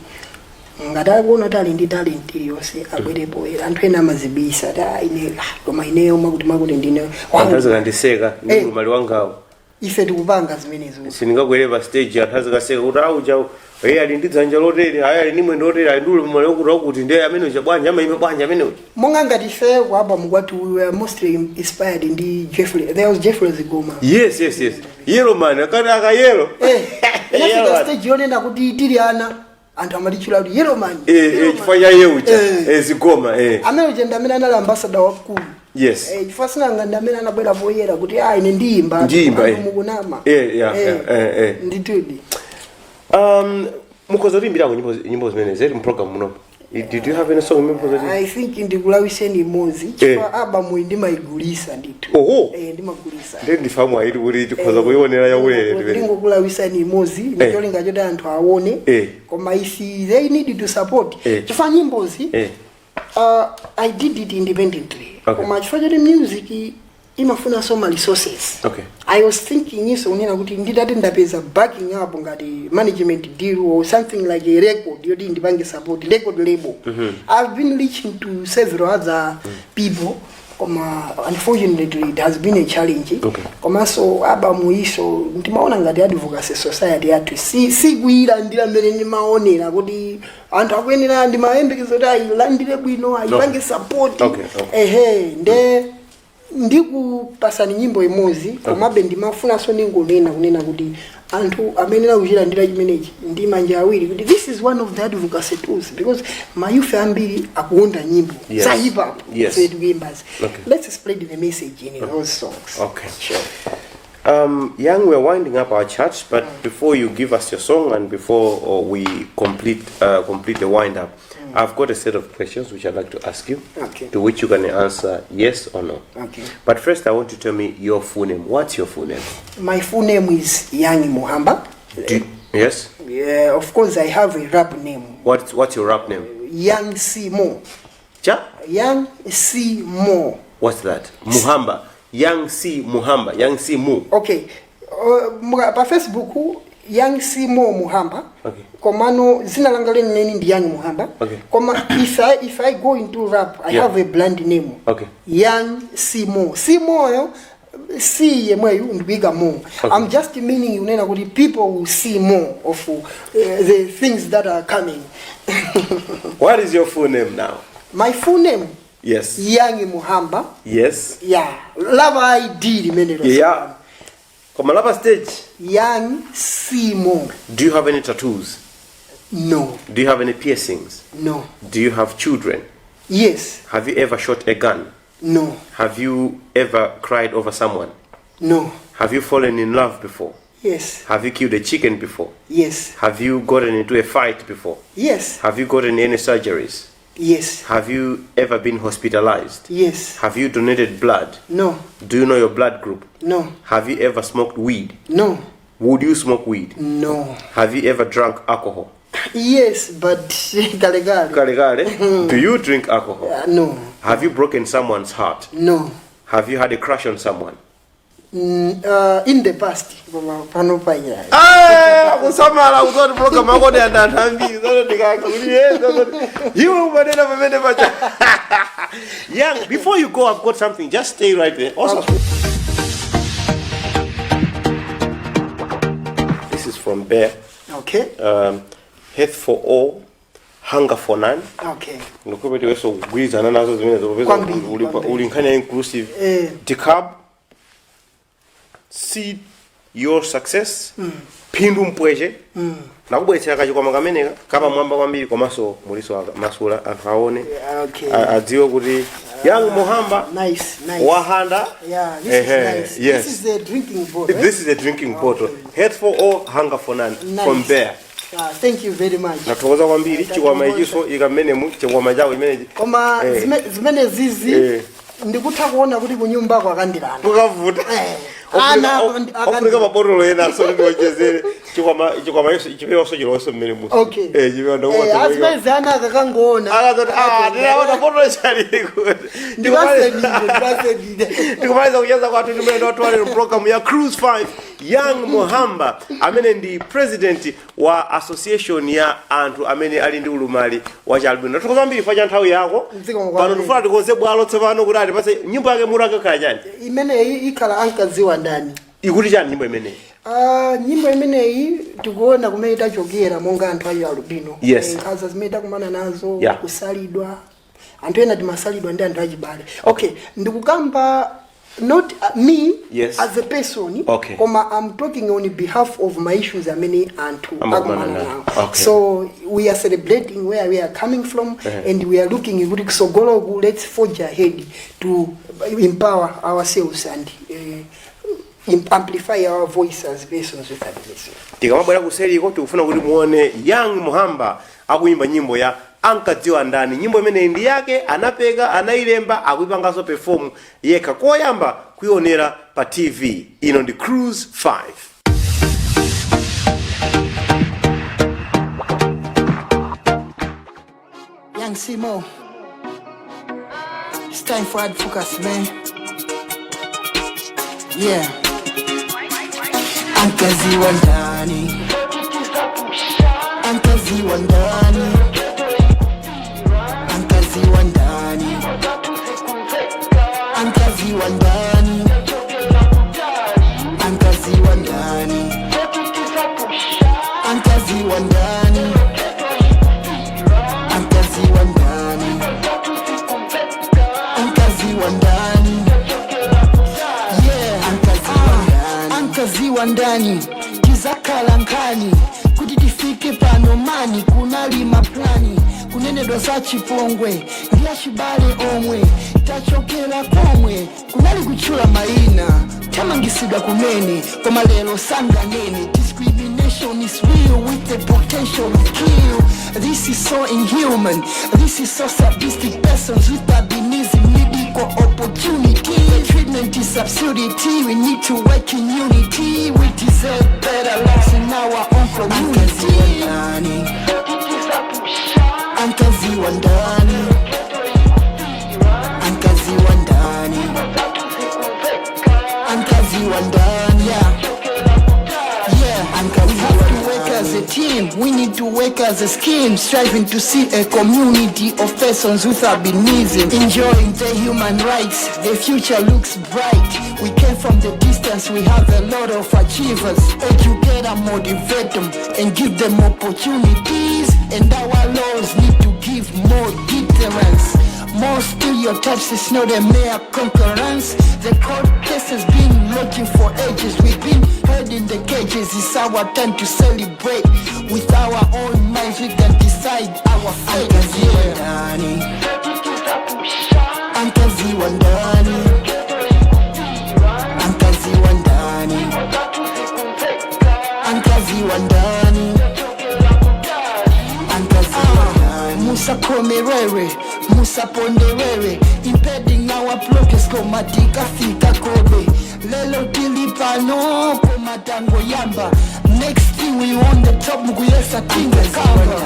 ngati akuona kuti ali ndi talent iliyonse, abwerepo. Anthu ena amazibisa ati, "Ah, ine, ah, koma ineyo makuti makuti ndine." Anthu azikandiseka ndi ulumali wangawo. Ife tikupanga zimenezo. Sindingakwere pa stage, anthu azikaseka kuti auja iye ali ndi dzanja lotere, ayi, ali ndi mwendo lotere, ali ndi ulumali wakuti wakuti, ndiye amene uja bwanji amayimba bwanji amene uja? Monga ngati ife ku album kwathu, we were mostly inspired ndi Jeffrey, there was Jeffrey Zigoma. Yes, yellow man, akati aka yellow. Inafika stage yonena kuti tili ana, anthu amatitchula kuti yellow man. Chifukwa cha iye uja. Zigoma. Amene uja ndi amene anali ambassador wamkulu. Chifukwa sinanga ndi amene anabwera poyera kuti, ah, ine ndiyimba. Ndiyimba, Anthu eh. mukunama. Yeah. Ndithudi. Mukhoza kuyimbirako nyimbo zimene zili mprogram muno. Did you have any song mukhoza kuti? I think ndikulawiseni imodzi, chifukwa album iyi ndimayigulisa ndithu. Oho. Ndimagulisa. Ndi ndifamu ayiti kuti tikhoza kuionera yaulere timene. Ndingokulawisani imodzi ndicholinga choti anthu aone. Koma if they need to support, chifukwa nyimbozi, I did it independently, koma chifukwa choti music imafunanso ma resources, I was thinking iso kunena kuti nditati ndapeza backing up ngati management deal or something like a record yoti ndipange support, record label. I've been reaching to several other people, koma unfortunately it has been a challenge. Komanso album iso ndimaona ngati advocacy society yathu sikuyilandira mmene ndimaonera kuti anthu akuyenera. Ndimayembekeza kuti ayilandire bwino, ayipange support. Ehe, nde ndikupasani nyimbo imodzi, komabe ndimafunanso ningonena kunena kuti anthu amene akuchilandira chimenechi ndi manja awiri, kuti this is one of the advocacy tools, because mayouth ambiri akukonda nyimbo za hip hop zetu kuyimbazi. Let's spread the message in those songs. Okay. Sure. Young, we're winding up our chat, but before you give us your song and before we complete the wind up, I've got a set of questions which I'd like to ask you, to which you can answer yes or no. Okay. But first, I want you to tell me your full name. What's your full name? My full name is Young Muhamba. Yes. Yeah, of course I have a rap name. What's your rap name? Young C Mo. Cha? Young C Mo. What's that? Muhamba. Young C Muhamba. Young C Mu. Okay, pa Facebook, Young C Mo Muhamba. Komano zina langa lenileni ndi Young Muhamba. Koma if I go into rap, I have a brand name. Young C Mo. C Mo yo, C yemweyu ndikuyika mo. I'm just meaning unena kuti people will see more of the things that are coming. What is your full name now? My full name? Yes. Young Muhamba. Yeah, lava ID limenelo. Yeah. Koma lapa stage. Young C Mo. Do you have any tattoos? No. Do you have any piercings? No. Do you have children? Yes. Have you ever shot a gun? No. Have you ever cried over someone? No. Have you fallen in love before? Yes. Have you killed a chicken before? Yes. Have you gotten into a fight before? Yes. Have you gotten any surgeries? Yes. Have you ever been hospitalized? Yes. Have you donated blood? No. Do you know your blood group? No. Have you ever smoked weed? No. Would you smoke weed? No. Have you ever drunk alcohol? Yes, but kale kale. Kale kale. Do you drink alcohol? No. Have you broken someone's heart? No. Have you had a crush on someone? In the past, koma pano paya. Ah, kusamala kuzoti program akodi anthu ambiri zoto ndikakuti iwe umanena pamene pacha. Young, before you go, I've got something. Just stay right there. Also, this is from Bear. Health for all, hunger for none. Ndikuti weso kugwirizana nazo zimene zopeza. Kwambiri, kwambiri. Uli nkhani ya inclusive. Decab, seed your success, phindu mpweche. Nakubweretsera kachikwama kameneka kapamwamba kwambiri, komanso muliso masula anthu aone, adziwe kuti Young Muhamba Nice, nice. wahanda. Yeah, this is Ehe, nice. yes. This is a drinking bottle, eh? This is a drinking bottle. Health for all, hunger for none. Nice. From Bear. Ah, thank you very much. Nathokoza kwambiri. Chikwama ichiso ikammenemu, chikwama chako chimenechi. Koma zimene zizi, ndikutha kuona kuti kunyumba kwakandilana. Kukavuta. Ana Ofunika mabotolo ena so ndiwonjezere chikwama, chikwama chipewaso chilonso mmene musi. Okay. Chipewa. Azimezi ana akakangoona. Akazoti, "Ah, ndinaona botolo chaliko." Ndivasenide, ndivasenide. Tikumaliza kucheza kwathu ndi mlendo wathu walero, program ya Cruise 5, Young Muhamba, amene ndi president wa association ya anthu amene ali ndi ulumali wa chialubino. Tathokoza kwambiri chifukwa cha nthawi yako. Mdziko Pano kwambiri. tifuna tikonze bwalo tsopano kuti atipatse nyimbo yake. Mutu akakhala chani? Imeneyi ikhala "Ankadziwa Ndani". Ikuti chani nyimbo imeneyi? Ah, nyimbo imeneyi tikuona kumene tachokera monga anthu ayi alubino. Nkhanza zimene takumana nazo, kusalidwa, anthu ena timasalidwa ndi anthu achibale. Okay, ndikukamba not me as a person, koma I'm talking on behalf of my issues amene anthu amakumana akumana nawo. nawo. So we are celebrating where we are coming from and we are looking kuti kusogoloku, let's forge ahead to empower ourselves and amplify our voice as persons with albinism. Tikamabwera kuseliko, tikufuna kuti muone Young Muhamba akuyimba nyimbo ya "Ankadziwa Ndani". Nyimbo imeneyi ndi yake, anapeka, anayilemba, akuipanganso perform yekha, koyamba kuionera pa TV. Ino ndi Cruise 5. Young Simo, it's time for Hard Focus, man. Yeah. Ankadziwa ndani? Ankadziwa ndani? Ankadziwa ndani? Ankadziwa ndani? Ankadziwa ndani? Ankadziwa ndani? Ankadziwa ndani? Ankadziwa ndani? Yeah, ankadziwa ndani? Ankadziwa ndani tizakhala nkhani kuti tifike pano? Mani kunali maplani, kunenedwa za chipongwe ndi achibale omwe tachokera komwe, kunali kutchula mayina, thamangisidwa kumene, koma lero sanganene. Discrimination is real with the potential to kill. This is so inhuman, this is so sadistic. Persons with albinism need equal opportunity. The treatment is absurdity. We need to work in unity. We deserve better lives in our own community. Ankadziwa ndani? Ankadziwa ndani? Ankadziwa ndani? Yeah, we have to work as a team. We need to work as a scheme, striving to see a community of persons with albinism enjoying their human rights. The future looks bright. We came from the distance. We have a lot of achievers. Educate and motivate them and give them opportunities. And our laws need to give more deterrence. More stereotypes is not a mere concurrence. The court case has been looking for ages. We've been held in the cages. It's our time to celebrate. With our own minds, we can decide our fate. Ankadziwa ndani? Ankadziwa ndani? Ankadziwa ndani? Ankadziwa ndani? Musakomerere, musaponderere, impeding our progress, koma tikafika kobe. Lelo tili pano, koma tangoyamba. Next thing, we on the top, mukuyesa tingakamba.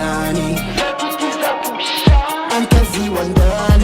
Ankadziwa ndani?